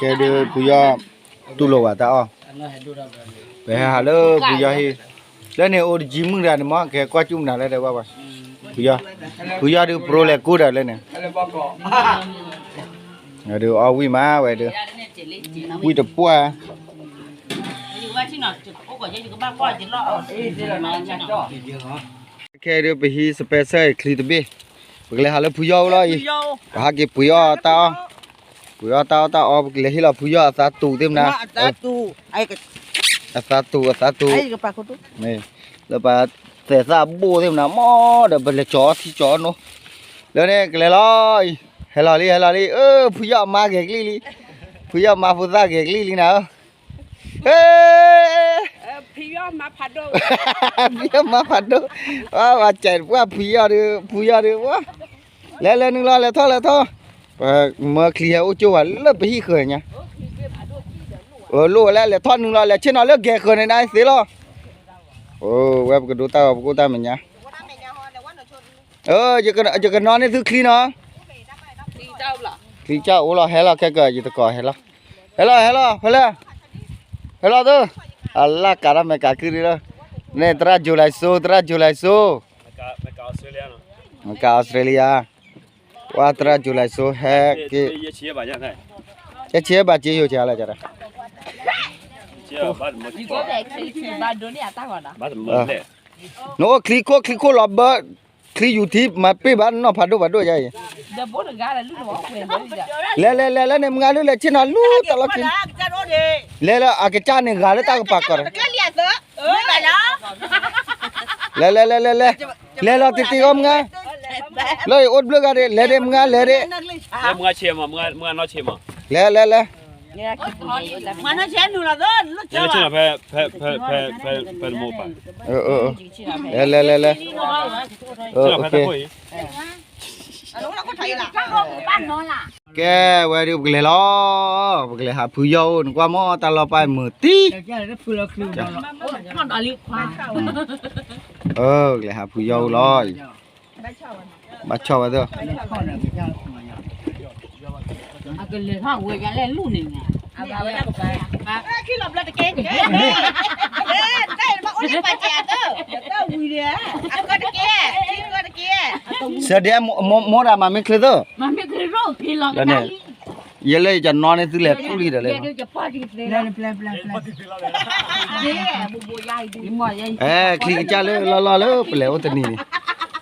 ကဲဒုးဖုယီၢ် တူၢ်လိာ်ဘၣ်တၢ်အီၣ်, ပဟဲဟးလၢဖုယီၢ်ဟံၣ်, လၢန့ၣ်အိၣ်တယံၤမုၢ်တဂၤန့ၣ်မ့ၢ် ကဲကွၢ်ကၠူၣ်မနုၤလဲၣ်တဲဘၣ်ပှၤ, ဖုယီၢ်, ဖုယီၢ်ဒုးပရိလဲၤကူဒီးလၢန့ၣ်, ဒုးအီၣ်ဝံၣ်မးဝဲဒုး, ဝံၣ်တပှၢ် ခဲဒုးပဟံး special ချံတဘ့ၣ်, ပကလဲၤဟးလၢဖုယီၢ်အိၣ်လီၤအံၤ, ပဟးက့ၤပှ့ၤအီၣ်တၢ်အီၣ်, ပှ့ၤအီၣ်တၢ်အီၣ်တၢ်အီ ပကလဲၤဟ့ၣ်လီၤဖုယီၢ်အသးတူာ်သ့ၣ်မနၤ, အသးတူာ် အသးတူာ်, လၢပသဲးသၣ်ဘိၣ်သ့ၣ်မနၤ မ့ၢ်ဒီးပလဲၤကၠီထံကၠီနိ, လၢန့ၣ်ကလဲၤလီၤအံၤ, ဟဲလီၤလံ ဟဲလီၤလံ, ဖုယီၢ်မါဂဲၤကလံၣ်လံ, ဖုယီၢ်မါဖိသၣ်ဂဲၤကလံၣ်လံနၤဧၢ ဖံယီၢ်မါဖးဒိၣ်, ဖံယီၢ်တပှၢ်ဖံယီၢ်ဒုး, ဖုယီၢ်ဒုး, လဲၤလဲၤနုာ်လီၤ လဲၤထီၣ်လဲၤထီၣ်, ပမၢချံဟဲအိၣ်ကၠိဝဲလၢပဟံၣ်ဃၢၤညါ, လိၣ်ဝဲလၢလဲၤထီၣ်နုာ်လီၤ လဲၤဆ့ၣ်နီၤလၢဂဲၤဃၢၤန့ၣ်နသ့လီၤ, ဝဲပကဒိတၢ်ဂီၤပကအိၣ်တၢ်မဲာ်ညါ, ယကနီၣ်န့ၢ်သုချံနီၤ, ချံကၢ်အိၣ်လီၤ ဟဲလီၤခဲကၢၤ ယတကိးဟဲလီၤ, ဟဲလီၤ ဟဲလီၤ ဖဲလဲၣ်, ဟဲလီၤသု, အလၢ်ကးတၢ်မဲာ်ကးကုဒ်လၢ, န့ၣ်သရၣ် July စိ သရၣ် July စိ, မကၤ Australia, ဝဲသရၣ် July စိ ဟဲက့ၤ, ကဲဆံးဘၣ်က့ၤယိာ်ကလဲၣ်, နအိၣ်ချံခိၣ်ချံခိၣ်လီၤဘၢ, ချံယူၤထံမၤပ့ၢ်ဘၣ်နီၢ်ဖးဒိၣ်ဖးဒိၣ်ယါအံၤ, လဲၤလဲၤလဲၤလဲၤန့ၣ် မုၢ်ဂၤဒုးလဲၤဆ့ၣ်နီၤလူတၢ်လီၢ်ခံ, လဲၤလၢအကစၢ်န့ၣ်ဂၤလၢတၢ်ကပၤကီၢ်ဒီး, လဲၤလဲၤလဲၤလဲၤလဲၤ, လဲၤလီၤတံၢ်တံၢ်ဂီၢ်မုၢ်ဂၤ, လၢအံၤအိၣ်တဘျုးဂၤဒံး လဲၤဒံးမုၢ်ဂၤလဲၤဒံး, လဲၤလဲၤလဲၤ, လဲၤလဲၤလဲၤလဲၤ, ကဲဝဲဒုးပကလဲၤလီၤ, ပကလဲၤဟးဖုယီၢ်အိၣ် နကွၢ်မ့ၢ်တၢ်လီၢ်ပၢ်မုာ်တံၢ်, ကလဲၤဟးဖုယီၢ်အိၣ်လီၤ, ဘၣ်ဆီၣ်ဝဲသ့ၣ် စၢဒဲးမိၢ်ဒၣ်မၤမ့ၢ်ချ့သၢ, လၢန့ၣ်, ယဲလၢယကနီၣ်န့ၢ်သုလဲၤကူၣ်လံဒီးလဲၣ်, အဲ ချံကစၢ်လၢလီၢ်လီၢ်လၢပလဲၤအိၣ်တနံၤန့ၣ်,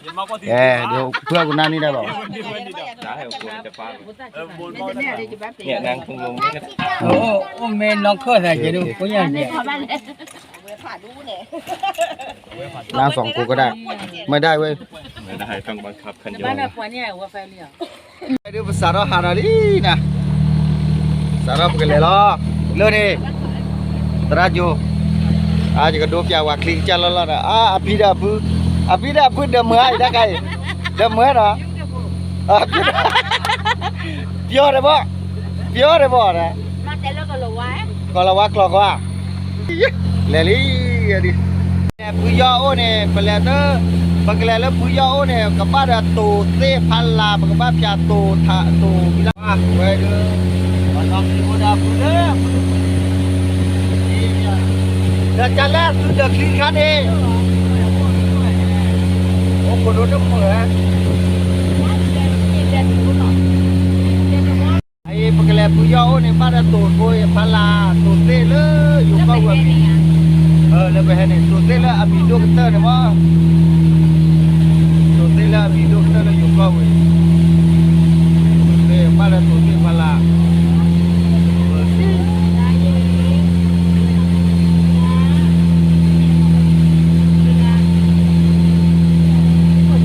အဲ ဒီးဖုအကနၣ်န့ၢ်တၢ်ဘၣ်, အိၣ်မ့ၢ်နီၢ်ခၢၣ်သးကဲဒိၣ်, နစူးကိးကဒၣ်, မ့ၢ်ဒၣ်ဝဲ, ဒုးပစးထီၣ်ဟးဒီးလံနၤ, စးထီၣ်ပကလဲၤလီၤ, လၢန့ၣ်, သရၣ်ကၠိ, အါ ယကဒိပျးဝဲချံကစၢ်လီၢ်လီၢ်ဒီး အါ အဖံဒီးအဖု, အဖံဒီးအဖုဒီးမုၢ်ဧါ အံၤတၢ်ခါအံၤ, ဒီးမုၢ်ဧါနီၤ, ပျီဒီးဘီ, ပျီဒီးဘီဒီး, ကီၢ်လီၤဝါကျိာ်ဃီဧါ, လဲၤလံ, ဖုယီၢ်အိၣ်န့ၣ် ပလဲၤတ, ပကလဲၤလၢဖုယီၢ်အိၣ်န့ၣ် ကဘၣ်ဒီးတိာ်သ့ၣ်ဖးလၢ် ပကဘၣ်ဖၠးတိာ်ထးတိာ်ဖံလၢ်, ဝဲဒၣ်, ဒီးကလဲၤသုဒီးချံခါန့ၣ်, အိၣ်ခိၣ်ဒိတမုာ်ဧါ အအံၤပကလဲၤဖုယီၢ်အိၣ်န့ၣ် ဘၣ်ဒီးတိာ်ဖိဖးလၢ် တိာ်သ့ၣ်လၢယိၤကီၢ်ဝဲၢ်, လၢပဟဲန့ၣ် တိာ်သ့ၣ်လၢအမံၤဒိၣ်ကတၢၢ်န့ၣ်မး, တိာ်သ့ၣ်လၢအမံၤဒိၣ်ကတၢၢ်လၢယိၤကီၢ်ဝဲၢ်, တိာ်သ့ၣ် ဘၣ်ဒီးတိာ်သ့ၣ်ဖးလၢ်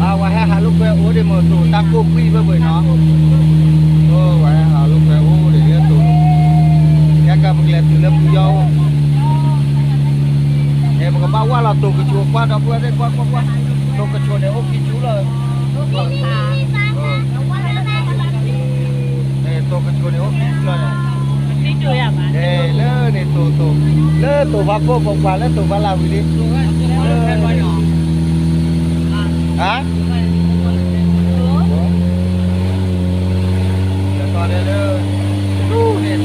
အဝဲဟဲဟးလိာ်ကွဲအိၣ်ဒံးမ့ၢ်တိာ်တၢ်ကိၢ်ကွံာ်ဘၢဘၢနီၤ, အဝဲဟဲဟးလိာ်ကွဲအိၣ်ဒံးလၢတိာ်, ယကပကလဲၤတုၤလၢဖုယီၢ်အိၣ်, ပကဘၣ်ဝၢ်လီၤတိာ်ကဆိးကွၢ်ဒီပုၢ်ဝဲၢ်သ့ၣ်ကွၢ်ကွၢ်ကွၢ်, တိာ်ကဆိးန့ၣ်အိၣ်ခံဆူလီၤ, တိာ်ကဆိးန့ၣ်အိၣ်ခံဆူလီၤ, လၢန့ၣ်တိာ်တိာ်, လၢတိာ်ဖးကိၢ်ပပှၤလၢတိာ်ဖးလၢ်ဝံၤလံ, ဟါ, လၢန့ၣ်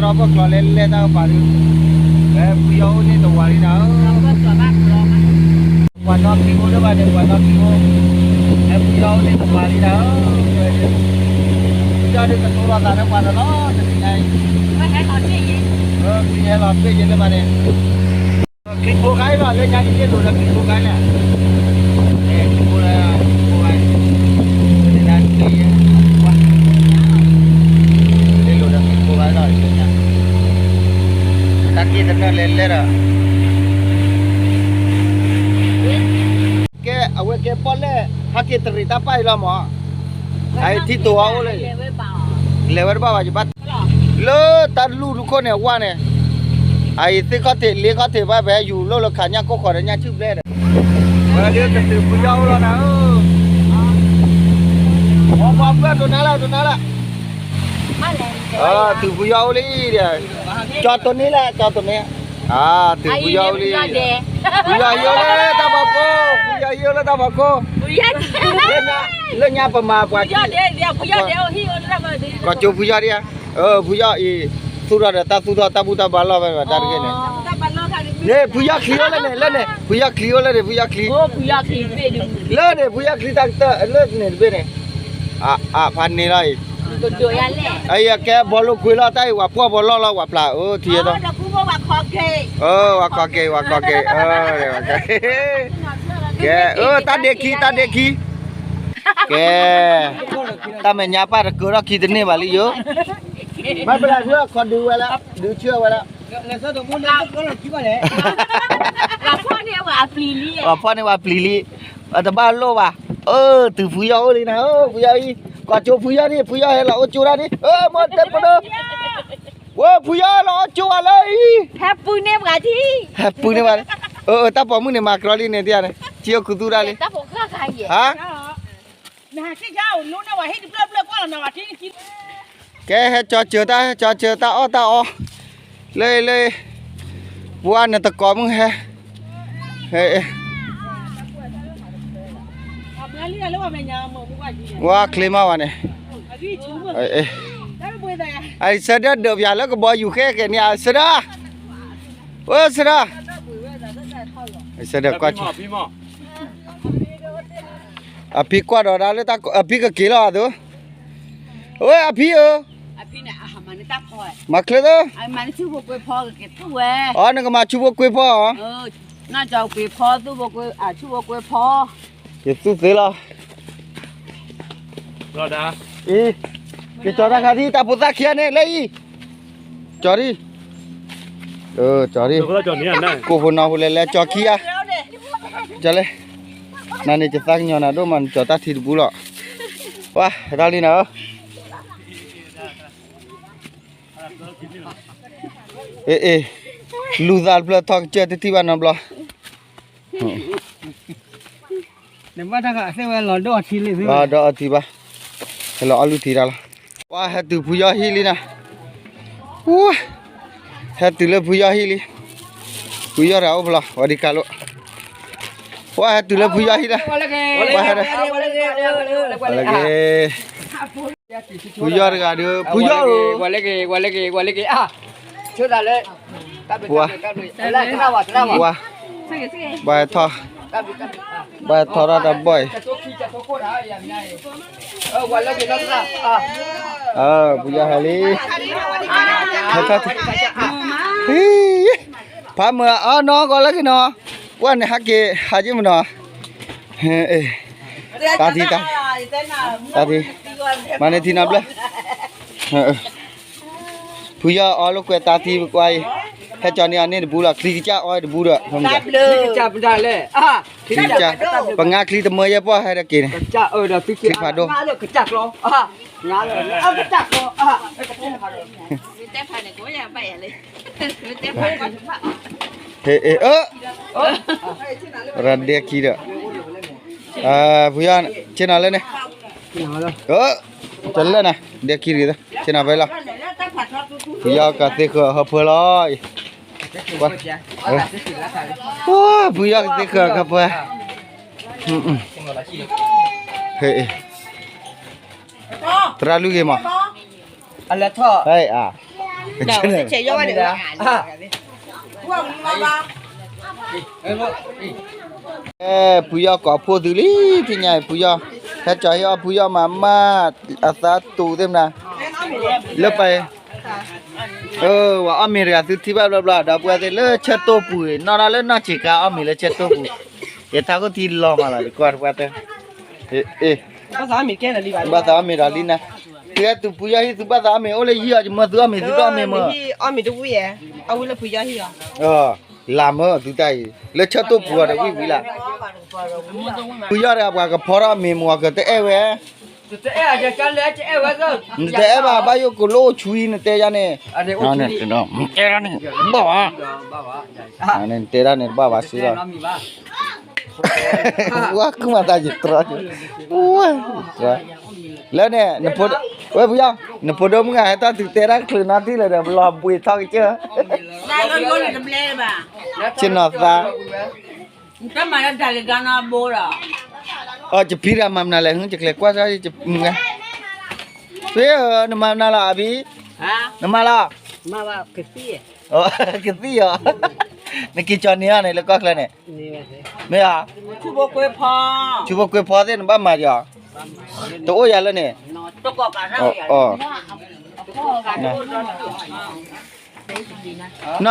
ဒီးပကျီၢ်လဲၤလဲၤတၢ်ကပၤဒုး, ဖုယီၤအိၣ်န့ၣ်တဝၤလံနၤဧၢ, ပှၤနီၣ်ချံဖိလၢဘၣ်န့ၣ် ပှၤနီၣ်ချံဖိ, ဖုယီၤအိၣ်န့ၣ်တဝၤလံနၤဧၢ, ဖုယီၤဒုးကတိၤလီၤသးလၢပှၤတလီၢ်တနံၤညါအံၤ, ဟဲလီၤတ့ၢ်ယဲလၢဘၣ်န့ၣ် ချံဖိခါအံၤလီၤ လၢညါန့ၣ် လ့ၣ်လိာ်ဒီးချံဖိခါန့ၣ်, ချံဖိလၢ ချံဖိခါန့ၣ်, လ့ၣ်လိာ်ဒီးချံဖိခါလီၤ လၢညါ, တၢ်က့ၢ်တနၢၣ်လဲၤလဲၤဒီး ကဲ အဝဲကဲပီၣ်လဲၣ် ဟဲက့ၤတရံးတၢ်ပာ်အံၤလီၤမး, အအံၤထံတိၤအီၤအိၣ်လၢ လဲၤဝဲတဘၣ်ဘၣ် ယဘၣ် လၢတၢ်လူၢ်တခိၣ်န့ၣ် အဝဲန့ၣ်, အအံၤသ့ၣ်ခီၣ်ထံး လ့ခီၣ်ထံးဘၣ် ဖဲယူၤလိၣ်လၢခးညၣ်ကိၢ်ဃီၤဒီးညၣ်ဆူၣ်ဘျဲၣ်ဒီး, ဝဲဒၣ်ကတုၤဖုယီၤအိၣ်လီၤနၤဧၢ, ပှၤပှၤပှၤတိၤနါလၢ တိၤနါလၢ, တုၤဖုယီၤအိၣ်လံဒီး, ကၠီတိၤန့ၣ်လၢ ကၠီတိၤန့ၣ်, တုၤဖုယီၤအိၣ်လံ, ဖုယီၤဟံးအိၣ်လၢတၢ်ဖီခိၣ် ဖုယီၤဟံးအိၣ်လၢတၢ်ဖီခိၣ်, လၢညါပမၤပှၤ ကီၢ်ကၠိဖုယီၤဒံးဧါ, ဖုယီၤအံၤ သူၣ်ထီၣ်ဒီးတၢ်သူၣ်ထီၣ်တၢ်ဘူၣ်တၢ်ဘါလီၢ်ဖဲတၢ်တဂ့ၤန့ၣ်, န့ၣ် ဖုယီၤချံအိၣ်လၢန့ၣ် လၢန့ၣ် ဖုယီၤချံအိၣ်လၢန့ၣ် ဖုယီၤချံ, လၢန့ၣ် ဖုယီၤချံတၢ်ကတၢၢ်လၢန့ၣ်တဘ့ၣ်န့ၣ်, အဖးန့ၣ်လီၤအံၤ, အံၤကဲဘီလိာ်ကွံာ်လီၤ တၢ်အံၤဝဲပှီၢ်ဘီလီၢ်လီၤ ဝဲပျၢ်အိၣ်ထံအသိး, ဝဲခီက့ၤ ဝဲခီက့ၤ ဝဲခီက့ၤ, ကဲ တၢ်ဒ့ခံ တၢ်ဒ့ခံ ကဲ, တၢ်မဲာ်ညါပၢ်တကၢထီၣ်ခံတန့ၢ်ဘၣ်လံယိၤ, ဘၣ်ပလၢ်ဒုးခီဒုးဝဲလၢ ဒုးဆၢဝဲလၢ, ပှၤဖီၣ်န့ၢ်ဝဲပျံၤလံ, အတဘၣ်လိၣ်ဘၣ်, အၢ တုၤဖုယီၤအိၣ်လံနၤဧၢ, ဖုယီၤအံၤ, ကီၢ်ကၠိဖုယီၤန့ၣ် ဖုယီၤဟဲလီၤအိၣ်ကၠိတၢ်န့ၣ်, အၢ မ့ၢ်တဲပဒိ ဝဲဖုယီၤလီၤအီၣ်ကၠိဝဲလၢအံၤ, ဟဲပုၢ်န့ၢ်ပှၤထံ, ဟဲပုၢ်န့ၢ်ပှၤ, အၢ တၢ်ပိာ်မုၣ်န့ၣ် မၤကြီလံန့ၣ် တယၤန့ၣ် ကၠံအိၣ်ခူသူၣ်တၢ်လံ, ဟါ, ကဲ ဟဲကၠီစၢၤတၢ် ဟဲကၠီစၢၤတၢ်အီၣ်တၢ်အီ, လၢ လၢ ပှၤနတကိးမုၢ်ဟဲ, ဝဲချ့မးဝဲန့ၣ်, အဆၢဒၢဒၢး ပၠးလၢကဘီယူၤဃဲကဲန့ၣ် အဆၢဒၢ, ဝဲဆၢဒၢ, အဆၢဒၢကွၢ်ဆိ အဖံကွၢ်ဒီးဒၣ်လၢတၢ် အဖံကက့ၤလီၤအသိး, ဝဲအဖံဧၢ, မၤချ့သၢ, အီ နကမၤဆူဖိကွ့ဖီ, ယသူၣ်သ့လီၤ, အံၤ, ကကၠီတၢ်ခါဒ် တၢ်ဖိသၣ်ခံဂၤန့ၣ် လၢအံၤ, ကၠီဒံ, ကၠီဒံ, ကိၣ်ဖိနီၢ်ဖိလဲၤလဲၤကၠီခံဂၤ, ကၠီလဲၣ်, နၤန့ၣ် ကသးကညီၤနၤဒိၣ်မး နကၠီတၢ်ထံတပူလီၤ, ဝါ ဟဲထီၣ်လံနၤဧၢ, အ့ အ့ လူၤသးတဖျၢၣ်ထီၣ်ကစၢၢ်တထံၣ်ဘၣ်နီတဘျီ နဘၣ်တၢ်ဃးသ့ၣ်ဝဲလီၤဒိၣ်အထံလံ, လီၤဒိၣ်အထံဘၣ်, ဟဲလီၤအီၣ်လုၢ်ထံတၢ်လီၤ, ပှၤဟဲတုၤဖုယီၤဟံၣ်လံနၤ, ဟဲတုၤလၢဖုယီၤဟံၣ်လံ, ဖုယီၤတဂၤအိၣ်ဖဲလဲၣ် ဝံၤဒံးကါလိၣ်, ပှၤဟဲတုၤလၢဖုယီၤဟံၣ်လံ, ပှၤဟဲ, ဝဲလၢက့ၤ ဖုယီၤတဂၤဒီး ဖုယီၤဧၢ, ဝဲလၢက့ၤ ဝဲလၢက့ၤ ဝဲလၢက့ၤ အါ, ဆိသးလၢ, ဝါ, ဝါ, ဘၣ်ထီၣ်, ဘၣ်ထီၣ်ထီၣ်တၢ်ဘီၣ်အံၤ, ဖုယီၤဟဲလံ, ဖးမုၢ်အီၣ်နီၢ်ကီၢ်လၢက့ၤနီၤ, ပှၤန့ၣ်ဟးက့ၤဟးက့ၤမနီၤ, တၢ်ထံတၢ်, တၢ်ထံ, မၤန့ၢ်ထံနီတဘျီ, ဖုယီၤအီၣ်လိာ်ကွဲတၢ်ထံပကွၢ်အံၤ, ဟဲကၠီန့ၢ်အီၤန့ၢ်တဘူးလီၤ ချံကစၢ်အီၣ်တဘူးဒီး, ချံကစၢ်, ပငါချံတမၢယဲၢ်ပီၢ်ဟဲဒီးက့ၤန့ၣ်, ချံဖးဒိၣ် ဟ့ၣ်အ့ၣ်အၢ, ရၤဒဲခံဒီး, ဖုယီၤ, ဆ့ၣ်နီၤလၢန့ၣ်, တလၢနၤ ဒဲခံတဂ့ၤ, ဆ့ၣ်နီၤဖဲလီၤ, ဖုယီၤကသ့ဃၢၤဟၢဖၢလီၤအံၤ, ဖုယီၤကသ့ဃၢၤဟၢဖၢ, ဟ့ၣ်အ့ၣ်, သရၣ်လွံၢ်ဂ့ၤမး, ဟဲအါ ကဆဲးယီၤဘၣ်န့ၣ် အဲ ဖုယီၢ်ကိးဖှိၣ်သုလံ ထံၣ်ညါအံၤ ဖုယီၢ် ဟဲကၠီၤဟ့ၣ်အီၣ်ဖုယီၢ်မၤမၢ် အသးတူာ်သ့ၣ်မနၤ လၢပှၤ ဝဲအီၣ်မ့ၤတဂၤ သုထံၣ်ဘၣ်ဘျီဘျီ ဒီပုၢ်ဝဲၢ်သ့ၣ်လၢဆၢတိၢ်ပူၤ နီၢ်နီၢ်လၢနီၢ်ဆံးခါအီၣ်မ့ၤလၢဆၢတိၢ်ပူၤ ယထးခိၣ်ထံလီၤမးလီၤ ယကွၢ်တပှၢ်တၢၢ် အ့ၣ် ဘၣ်သးအီၣ်မ့ၤတဂၤလံနၤ သုဟဲတုၤဖုယီၢ်ဟံၣ် သုဘၣ်သးအီၣ်မ့ၤအိၣ်လၢယံၢ်အီၤ ယမၢသုအီၣ်မ့ၤ သုတအီၣ်မ့ၤမၢ အီၣ်မ့ၤတဝံၣ်ဧါ အဝံၣ်လၢဖုယီၢ်ဟံၣ်အီၤ လၢမၢသုတၢ်အံၤ လၢဆၢတိၢ်ပူၤအီၤဒီးဝံၣ်ဝံၣ်လၢ ဖုယီၢ်တဂၤ ပှၤကဖီထီၣ်မ့ၤမ့ၢ်အီၤကတအဲၣ်ဝဲ နတအဲၣ်ဘၣ် ဘၣ်ယိၣ်ကလိၣ်အိၣ်ဆူအံၤ နတဲယါန့ၣ် တဲဒၣ်န့ၣ် တဘၣ်ဘၣ် နတဲဒၣ်န့ၣ်တဘၣ်ဘၣ်စ့လီၤ ဝဲကူၣ်မၤသးယတြီ လၢန့ၣ် ဝဲဖုယီၢ် နဖိဒိၣ်မုၣ်ဂၤဟဲထီၣ်တုၤတဲတၢ်ချုးနီတံၢ်လၢၤဒီး လီၤဘှံးထီၣ်ကစၢၢ် ဆ့ၣ်နီၤသး တမၤလၢတၢ်လၢတၢ်နီဘိဒီး အီ ယဖံတဂၤမၤမနုၤလဲၣ် ယကျဲၤကွၢ်စၢ် ဖံဧၢ နမၤမနုၤလီၤ အဘံ နမၤလီၤ ကသံၣ်အီၤ နက့ၤကၠီၤန့ၢ်အီၤန့ၣ် လၢကီၢ်ချၢန့ၣ် မ့ၢ်ဧါ ဆူဖိကွ့ဖီသ့ၣ် နဘၣ်မၤကီး တအိၣ်ယၤလၢန့ၣ် အီ နီၢ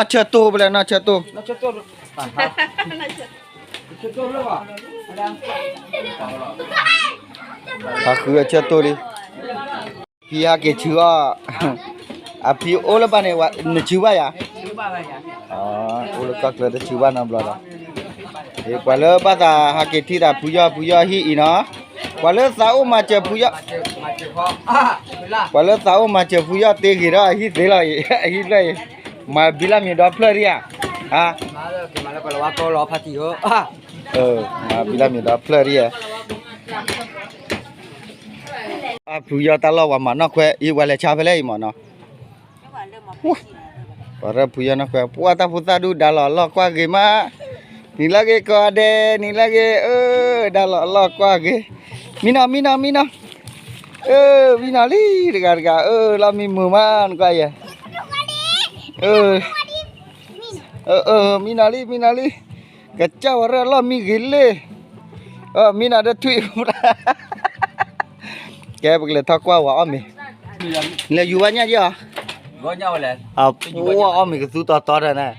်ဆၢတိၢ်ဖဲလဲၣ် နီၢ်ဆၢတိၢ် ဟးဃုအဆၢတိၢ်လံ ဖံဟးက့ၤဆူအီၤ အဖံအိၣ်လၢဘၣ်န့ၣ် နဆူဘၣ်ယၤ အိၣ်လၢကီၢ်ချၢတဆူဘၣ်နီတဘျီဒီး ပှၤလၢဘၣ်သးဟးက့ၤထံၣ်သးဖုယီၢ်ဖုယီၢ်ဟံၣ်အံၤနီၤ ပှၤလၢသးအိၣ်မၤစၢၤဖုယီၢ် ပှၤလၢသးအိၣ်မၤစၢၤဖုယီၢ်တ့ဂ့ၤဒီးအဟံၣ်သ့လီၤအံၤ အဟံၣ်ဖျၢၣ်အံၤ မၤဘံလၢမ့ၤဒီဖျၢၣ်ဒံးဧါ မၤဘံလၢမ့ၤဒီဖျၢၣ်ဒံးဧါ ဖုယီၢ်တၢ်လီၢ်ပှၤမၤနီၣ်ခွဲအံၤ ပှၤလဲၤဆါဖဲလဲၣ်အံၤမးနီၤ ပှၤရၢဖုယီၢ်နီၣ်ခွဲ ပှၤတၢ်ဖိသၣ်ဒူၣ်ဒါလီၤအလီၢ်ကွၢ်ဂ့ၤမး နံၤလၢဂ့ၤကိးဂၤဒဲး နံၤလၢဂ့ၤ အၢ ဒါလီၤအလီၢ်ကွၢ်ဂ့ၤ မံနီၤ မံနီၤ မံနီၤ အၢ မံနီၤလံ တဂၤတဂၤ အၢ လီၢ်မံမုာ်မး နကွၢ်ယဲ အၢ အၢ မံနီၤလံ မံနီၤလံ ကစၢ်ဝဲရၢလီၢ်မံဂ့ၤလံ မံနီၤဒီးထွံၣ် ကဲ ပကလဲၤထီၣ်ကွၢ်ဝဲအီၣ်မ့ၤ လဲၤယူၤဝဲညၣ်ယဲၢ်အီၤ အဝဲအီၣ်မ့ၤကသူတီတီဒီးန့ၣ်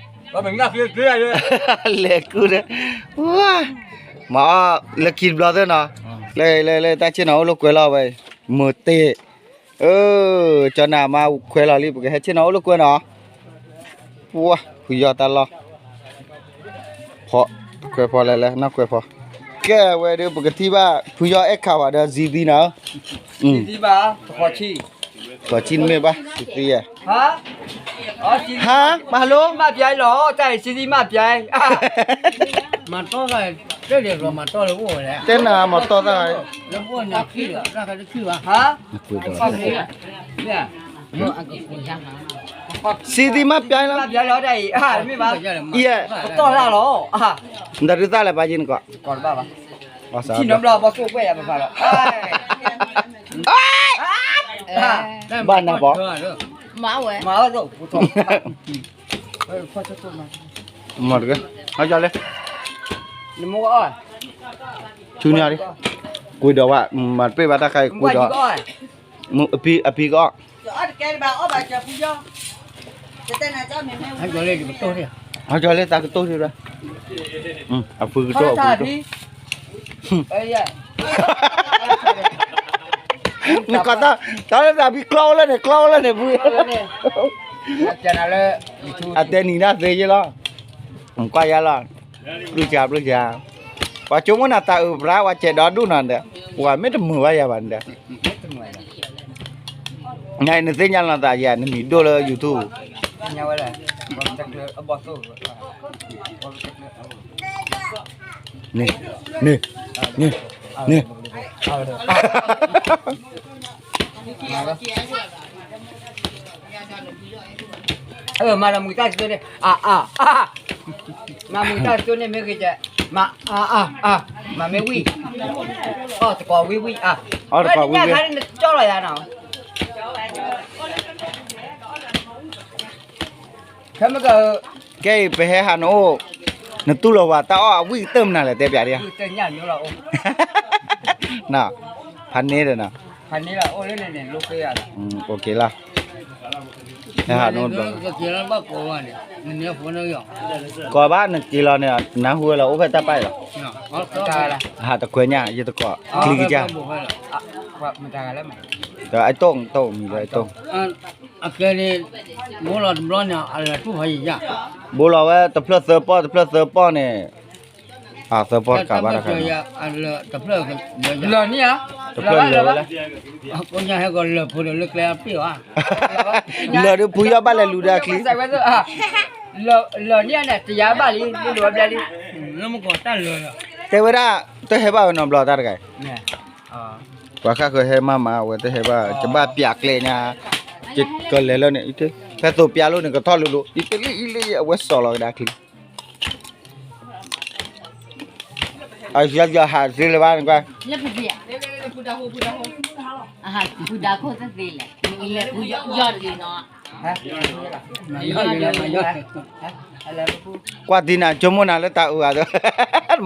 လဲၤကူဒီး မၤအီၣ်လၢခံတဘျီသ့ၣ်နီၤ လၢလၢလၢတၢ်ဆ့ၣ်နီၤအိၣ်လိာ်ကွဲလီၤဝဲ မုာ်တ့ၢ် အၢ ကၠီနၤမါခွဲလီၤလံ ပကဟဲဆ့ၣ်နီၤအိၣ်လိာ်ကွဲနီၤ ပှၤ ဖုယီၢ်တၢ်လီၢ် ဖီ ခွဲဖီလဲၣ်လဲၣ် နီၢ်ခွဲဖီ ကဲဝဲဒၣ် ပကထံၣ်ဘၣ် ဖုယီၢ်အဲၣ်ခးဝဲဒီး ဇံသံနီၤ သံဘၣ် တခီဆံ တခီဆံနမ့ၢ်ဘၣ် သံသံယဲ ဟါ ဟါ မၤဟလၢ မၤပျဲလီၤ တၢ်အံၤ သံသံမၤပျဲ မၤတီၢ်ဂၤ တဲဒ်လီၤ မၤတီၢ်လၢအိၣ်ဝဲလဲၣ် တဲနၤမၤတီၢ်တၢ်ဂၤ လၢအိၣ်နၤခံဒီး တၢ်ဂၤတခုဘၣ် ဟါ စံသံမ့ၢ်ပျဲလီၤ မ့ၢ်ဘၣ် အံၤ တီၢ်တၢ်လီၤ နတၢ်ဒုးသၣ်လဲၣ် ပာ်ယ့ၢ်နကီး ထံၣ်နီတဘျီ ဘီၣ်သိၣ်ကွဲးယၤပဖးလီၤ ဘၣ်နၤဘီ မၤဝဲ မၤဝဲသိၣ် မၤတက့ၢ် ဟါကလၢ နမိၢ်အီၣ် ဆူညါလံ ကွံာ်ဒီးဝဲ မၤတပ့ၢ်ဘၣ်တၢ်ခါအံၤ ကွံာ်ဒီး အဖံ အဖံကအီၣ် ဟါကလၢ ယကတိၢ်န့ၣ် ဟါကလၢ သးကတိၢ်န့ၣ်လီၤ အဖုကတိၢ် အဖုကတိၢ် နကီၢ်တၢ် တၢ်လၢသးဖံကျီအိၣ်လၢန့ၣ် ကျီအိၣ်လၢန့ၣ် ဖု အတဲနံၤဒၣ်သ့ယ့ၢ်လီၤ ကွၢ်ယါလီၤ ပျုၢ်စှၤ ပျုၢ်စှၤ ပှၤဆိကမိၣ်နၤသးအုးပြါ ပှၤစဲးဒီဒူၣ်နီၤဒီး ပှၤမ့ၢ်တမုာ်ဘၣ်ယၤဘၣ်န့ၣ်ဒီး နသ့ၣ်ညါလီၤသးယၤ နမံၤဒိၣ်လၢ YouTube န့ၣ် န့ၣ် န့ၣ် မၤလီၤမုၢ်တၢ်ကတိၤန့ၣ် အါ အါ အါ မၤမုၢ်တၢ်ကတိၤန့ၣ် မ့ၢ်ဂ့ၤကဲ မၤ အါ အါ အါ မၤမ့ၢ်ဝံၣ် အီၣ်တကိးဝံၣ်ဝံၣ် အါ အီၣ်တကိးဝံၣ်ဝံၣ် ညၣ်ခါန့ၣ် နကၠီလီၤယၤနီၤ ခဲမ့ၢ်က ကဲအံၤ ပဟဲဟးနအိၣ်, နတူၢ်လိာ်ဝဲတၢ်အီၣ်အဝံၣ်ကတၢၢ်မနုၤလဲၣ် တဲပျးဒံးဧါ. ဖးန့ၣ်ဒီးနီၤ, အိၣ်က့ၤလီၤ, ဟဲဟးနအိၣ်တဘျီ, ကိးဘၣ်နက့ၤလီၤန့ၣ် နဟူဝဲလီၤ အိၣ်ဖဲတၢ်ပာ်အံၤလီၤ, ဟးတခွဲညါ ယတကိး ချံကစၢ်, ဒီးအတိၢ်တိၢ်မံၤလၢအတိၢ် အကဲန့ၣ် ဘိလီၤတဘျီန့ၣ် အလဲၤတူၢ်ဖးယံၤယၢ်, ဘိလီၤဝဲတဖျၢၣ်သၢပီၢ် တဖျၢၣ်သၢပီၢ်န့ၣ်, အသၢပီၢ်တကးဘၣ်တခါ, တဖျၢၣ်လၢာ်ဝဲလဲၣ်, လၢာ်ဒုးဖုယီၢ်ဘၣ်လဲၤလူၤဒီးအချံ, တဲဝဲဒၣ် တဟဲဘၣ်ဝဲနီတဘျီတၢ်တဂၤအံၤ, ပှၤဃၣ်ဃၢၤဟဲမၤမၤဝဲတဟဲဘၣ် ကဘၣ်ပျးကျဲညါ, ကလဲၤလၢန့ၣ်, ဖဲသိးပျးလိာ်န့ၣ် ကထီၣ်လိၤလိၤ အံၤတလံအံၤလံ အဝဲစီၤလီၤကဒါချံ, အယီယီဟးသ့လၢၤဘၣ်နကွၢ်, ကွၢ်ဒ်နၤ ဆိကမိၣ်နၤလၢတၢ်အုးဧါ,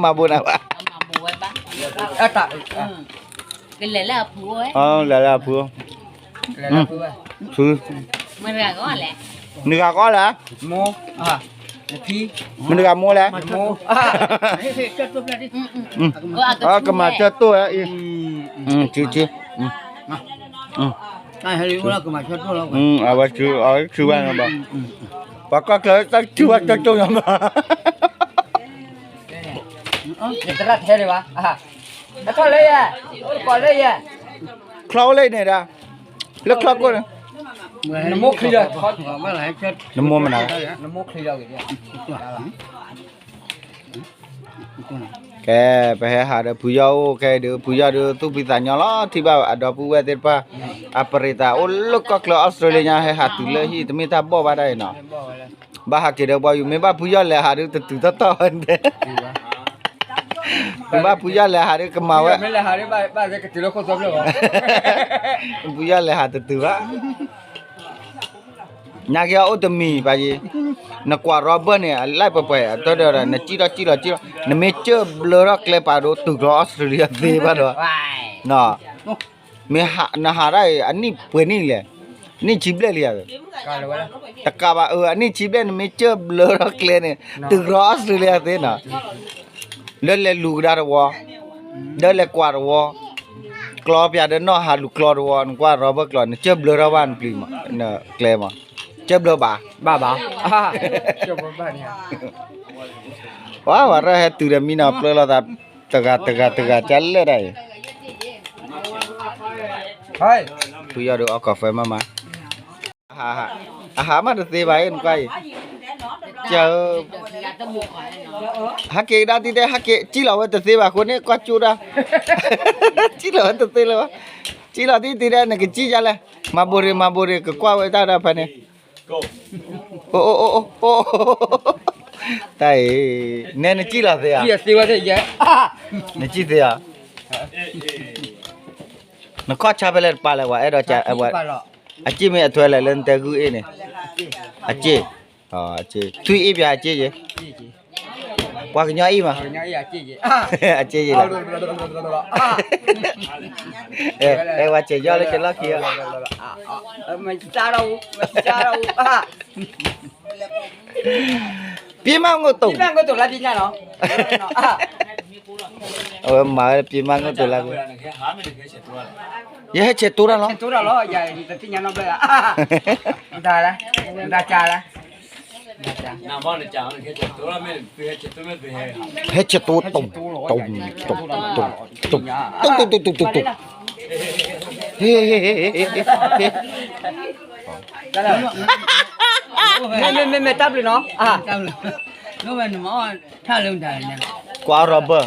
မၤဘိနၤဘၣ်, ကလဲၤလၢအဖု, လဲၤလၢအဖု, နဂၤကီလဲၣ်, မနဂၤမိၢ်လဲၣ်, ကမၤစၢၤတိၢ်ဝဲအံၤ, အဝဲဆူဝဲ, ပှၤကီၢ်ချၢတၢ်ဆူဝဲညီဘၣ်, ချီအိၣ်လၢန့ၣ်ဒၣ်, နမိၢ်မနၤ, ကဲ ပဟဲဟးဒီးဖုယီၢ်အိၣ်ခဲအံၤဒီး ဖုယီၢ်ဒီးသူၣ်ဖှံသးညီလီၤ ထံၣ်ဘၣ်အဒီပုၢ်ဝဲၢ်သ့ၣ်တဖၣ်, အပရံးသးအိၣ်လၢကီၢ်ချၢအီစထြ့လယါ ဟဲဟးတုၤလၢဟံၣ် တမ့ၢ်တၢ်ဘီၣ်ဘၣ်ဒၣ်အံၤနီၤ, ဘၣ်ဟးက့ၤဒီးပှၤယူၤ မ့ၢ်ဘၣ်ဖုယီၢ်လဲၤဟးဒီးတတုၤတီၢ်တီၢ်ဝဲန့ၣ်, မ့ၢ်ဘၣ်ဖုယီၢ်လဲၤဟးဒီးကမၤဝဲ, ဖုယီၢ်လဲၤဟးတတုၤဘၣ် နကဲအိၣ်တမံၤပာ်ယံၤ, နကွၢ်ရီဘၢၣ်န့ၣ် အလၢပှဲၤပှဲၤ အတၢ်ဒီး နစံၣ်ထီၣ်စံၣ်လီၤစံၣ်လီၤ နမ့ၢ်စၢၢ်ဘျၢထီၣ်ကျဲပာ်ဒိၣ်တုၤကျီအီစထြ့လယါသ့ဘၣ်ဒီး, မ့ၢ်နဟးဒၣ်အံၤ အနံၣ်ပှဲၤနံၣ်လဲၣ်, နံၣ်ဆံဘျဲၣ်လံဧါ, တကးဘၣ်အၢ အနံၣ်ဆံဘျဲၣ် နမ့ၢ်စၢၢ်ဘျၢထီၣ်ကျဲန့ၣ် တုၤကျီအီစထြ့လယါသ့နီၤ, လၢလဲၤလူၤကဒါတဝီ, လၢလဲၤကွၢ်တဝီ, ကျီပၠးဒီးနီၢ်ဟးလူၤကျီတဝီ နကွၢ်ရီဘၢၣ်ကျီ နစၢၢ်ဘျၢထီၣ်ဘၣ်နပျံၤမး, နကျဲမး, စၢၢ်ဘျၢဘၣ်, ဝဲဝဲရၢၢ်ဟဲတုၤဒီးမံနီၤပျၢၢ်လိာ်သး, တဂၤတဂၤတဂၤကလဲၣ်ဒၣ်အံၤ, ဖုယီၢ်ဒီးအီၣ်ကီၢ်ဖၢမးမး အဟးမးတသ့ဘၣ်အံၤ နကွၢ်အံၤ, ကၢ, ဟဲက့ၤကဒါတံၢ်တဲ ဟဲက့ၤ စံၣ်လီၤဝဲတသ့ဘၣ်အဃိန့ၣ် ကွၢ်ကၠိဒၣ်, စံၣ်လီၤဝဲတသ့လၢၤဘၣ်, စံၣ်လီၤတံၢ်တံၢ်တဲ နကစံၣ်ယါလဲၣ်, မၤဘိရ့ၣ် မၤဘိရ့ၣ် ကကွၢ်ဝဲတၢ်ဒီးဖဲန့ၣ်, အိၣ်အိၣ်အိၣ်အိၣ်, တၢ်အံၤ, နဲနစံၣ်လီၤသ့ဧါ, နစံၣ်သ့ဧါ, နခီၣ်ဆါဖဲလဲၣ်တပာ်လဲၣ် ပှၤအဲၣ်ဒိးက, အစ့ၢ်မ့ၢ်အထွဲလဲၣ် လၢနတဲဂုၢ်အ့ၣ်န့ၣ်, အစ့ၢ်, ထွံၣ်အ့ၣ်ပၠးအစ့ၢ်ယ့ၣ်, ပှၤကညီအ့ၣ်မး, အစ့ၢ်ယ့ၣ်လီၤ, အဲ ဝဲစဲးယီၢ်လၢကလီၢ်ခံ, ပ့မးငိၣ်တိၢ်, အဝဲမၤဝဲပ့မးငိၣ်တိၢ်လၢ, ယဟဲဆဲးတိၢ်တၢ်လီၤ, ဟဲဆဲးတိၢ်တိၢ်, တိၢ်, တိၢ်, တိၢ်, တိၢ်, တိၢ်, တိၢ်, တိၢ်, တိၢ်, တိၢ်, တိၢ်, မ့မ့မ့ၢ်တၢ်ဘျုးနီၤ, ကွၢ်ရီဘၢၣ်,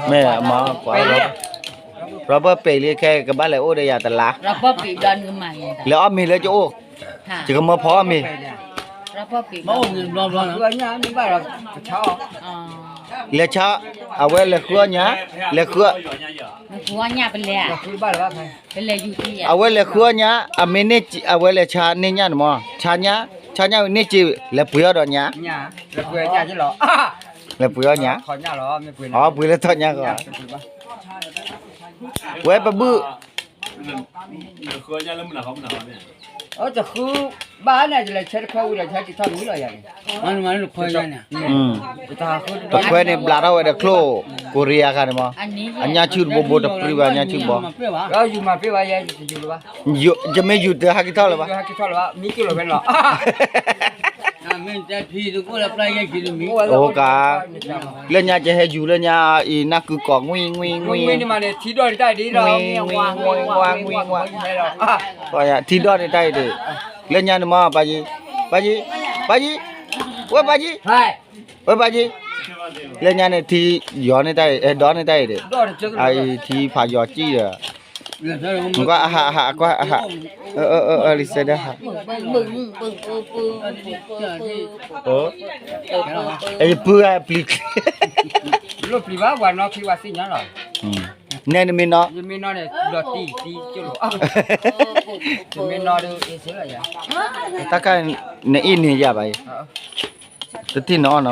မ့ၢ်မၤကွၢ်ရီဘၢၣ်, ရီဘၢၣ်ပ့ၤလံခဲ ကဘၣ်လဲၤအိၣ်ဒီးယၤတလါ, လဲၤအီၣ်မ့ၤလၢကအိၣ်, ယကမၢဖီအီၣ်မ့ၤ, လဲၤဆါ, အဝဲလဲၤဃုအီၣ်ညၣ်, လဲၤဃု, အဝဲလဲၤဃုအီၣ်ညၣ်, အမ့ၢ်န့ၢ် အဝဲလဲၤဆါန့ၢ်ညၣ်န့ၣ်မး, ဆါညၣ်, ဆါညါဝံၤန့ၢ်စ့ လဲၤပှ့ၤအီၣ်ဒီးညါ, လဲၤပှ့ၤအီၣ်ညါ, အီပှ့ၤလၢထီၣ်ညါဃီ, ဝဲပဘုၣ် တဃုဘၣ်န့ၣ် ယလဲၤဆဲတခွဲဝံၤဒီး ဆဲတထီၣ်မံလီၤယၤန့ၣ်, တခွဲန့ၣ် ဘျးထီၣ်ဝဲဒီးချိၣ် ကိရံယါခါန့ၣ်မး, အညၣ်ဆူၣ်တဘိဘိတပြံဘၣ် ညၣ်ဆူၣ်ဘီ, ယမ့ၢ်ယူၤတဟးက့ၤထီၣ်လၢၤဘၣ်, ယမ့ၢ်ယူၤတဟးက့ၤထီၣ်လၢၤဘၣ်, အိကါ, လၢညါကဟဲယူၤလၢညါအံၤ နၢ်ကုကိး ငွံ ငွံ ငွံ, ထံဒီၣ်န့ၣ်တၢ်အံၤဒီး, ထံဒီၣ်န့ၣ်တၢ်အံၤဒီး, လၢညါန့ၣ်မး ပၢ်ယံ, ပၢ်ယံ, ပၢ်ယံ, ဝဲပၢ်ယံ, ဝဲပၢ်ယံ, လၢညါန့ၣ်ထံယီၤန့ၣ်တၢ်အံၤ အဲၣ်ဒီးန့ၣ်တၢ်အံၤဒီး, အအံၤထံဖးယီၤကံၣ်ဒီး, မ့ၢ်ကွၢ်အဟး အဟး ကွၢ်အဟး, လံာ်စဲဒၣ်ဟး, အဲယပုၢ်ဂၤပျံၤချ့, ပျံၤဘၣ် ပှၤနီၣ်ခံဝဲသ့ၣ်ညါလီၤ, နဲနမ့ၢ်နီၣ်, တၢ်ခါ နအ့ၣ်န့ၢ်ယၤဘၣ်အံၤ, တထံၣ်နအီၣ်နီတဖျၢၣ်, အံၤ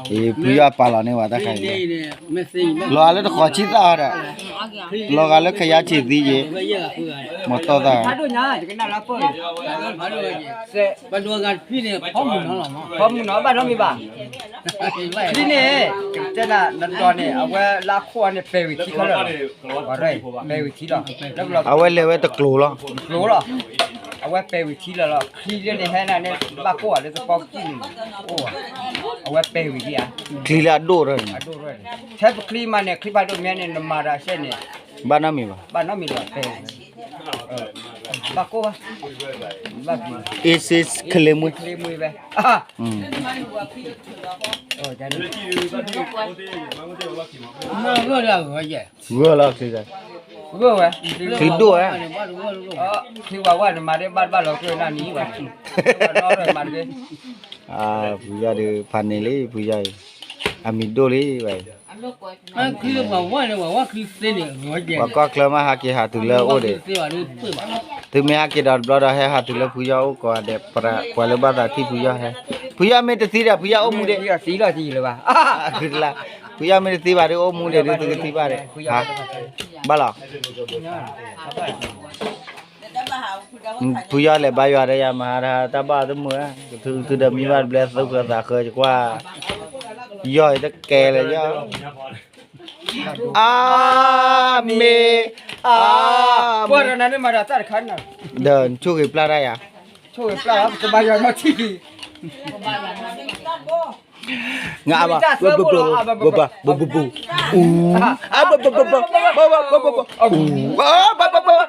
ဖုယီၢ်ပာ်လီၤန့ၢ်ဝဲတၢ်ခါအံၤ, လီၤဂာ်လၢတဃီၤဆံသၣ်ဒီး, လီၤဂာ်လၢခယါဆံးသံယ့ၣ်, မီၤတီၢ်သၣ်, ဖီမုၢ်နီၤဘၣ်နီတမံၤဘၣ်, ဖဲန့ၣ်, နဒီးန့ၣ် အဝဲလၢခိၣ်အီၤန့ၣ် ပဲၤဝံၤထံခီလၢာ်, ပဲၤဝံၤထံလီၤ, အဝဲလဲၤဝဲတကျိၤလီၤ, ကျိၤလီၤ, အဝဲပဲၤဝံၤထံလီၤလီၤ, ချံလၢန့ၣ်ဟဲနၤန့ၣ် ဘၣ်ကိၢ်ဘၣ်လၢသပီၤကံၣ်န့ၣ်, အိၣ်, အဝဲပဲၤဝံၤထံဧါ, ချံလၢအဒိၣ်ထီၣ်န့ၣ်, ထဲပချံမးန့ၣ် ချံဖးဒိၣ်မ့ၢ်န့ၣ် နမၤဒီးအဆဲန့ၣ်, ဘၣ်နီတမံၤဘၣ်, ဘၣ်နီတမံၤလီၤ, ပဲၤဝံၤ, ဘၣ်ကိၢ်ဘၣ်, ဘၣ်ပျံၤ, Asian clay မွံ, ချံမွံဝဲ, ဂၢၢ်လီၤချံ, ဂၢၢ်ဝဲ, ချံဒိၣ်ဝဲ, ချံဝဲဝဲနမၤဒ်ဘၣ်တဘၣ်လီၤကျိၣ်နၢ်နံၤဘၣ်, မၤတဂ့ၤ, ဖုယီၢ်ဒီးဖးန့ၣ်လံ ဖုယီၢ်အံၤ, အမံၤဒိၣ်လံဝဲအံၤ, ပှၤကွၢ်ချၢမးဟးက့ၤဟးတုၤလၢအိၣ်ဒံး, သုမ့ၢ်ဟးက့ၤဒီးတဘျီဒီးဟဲဟးတုၤလၢဖုယီၢ်အိၣ်ကိးဂၤဒဲး, ပှၤလၢဘၣ်သးထံၣ်ဖုယီၢ်ဟဲ, ဖုယီၢ်မ့ၢ်တသံဒီး ဖုယီၢ်အိၣ်မူဒံး, ဖုယီၢ်မ့ၢ်တသံဘၣ်ဒီးအိၣ်မူဒံး ဒုးသုကသံဘၣ်ဒံး, ဘၣ်လီၤ, ဖုယီၢ်လဲၤဘါယွၤဒီးယၤမၤဟါတၢ်ဘၣ်တမုာ်, ကထုကထုဒီးမံဘၣ်တဘျဲ သူၣ်ဃၢသးဃၢ ယကွၢ်, ယီၢ်အံၤတကဲလၢယီၢ်, အါမ့ၢ်, အါမ့ၢ်, ဒီးနဆိၣ်ဂ့ၤပျၢ်တၢ်ယၤ, ဆိၣ်ဂ့ၤပျၢ်တၢ်, ကဘါယွၤနီၢ်ထံၣ် ငါအဘၣ်, ဘဘဘဘဘဘဘ, အဘဘဘဘ,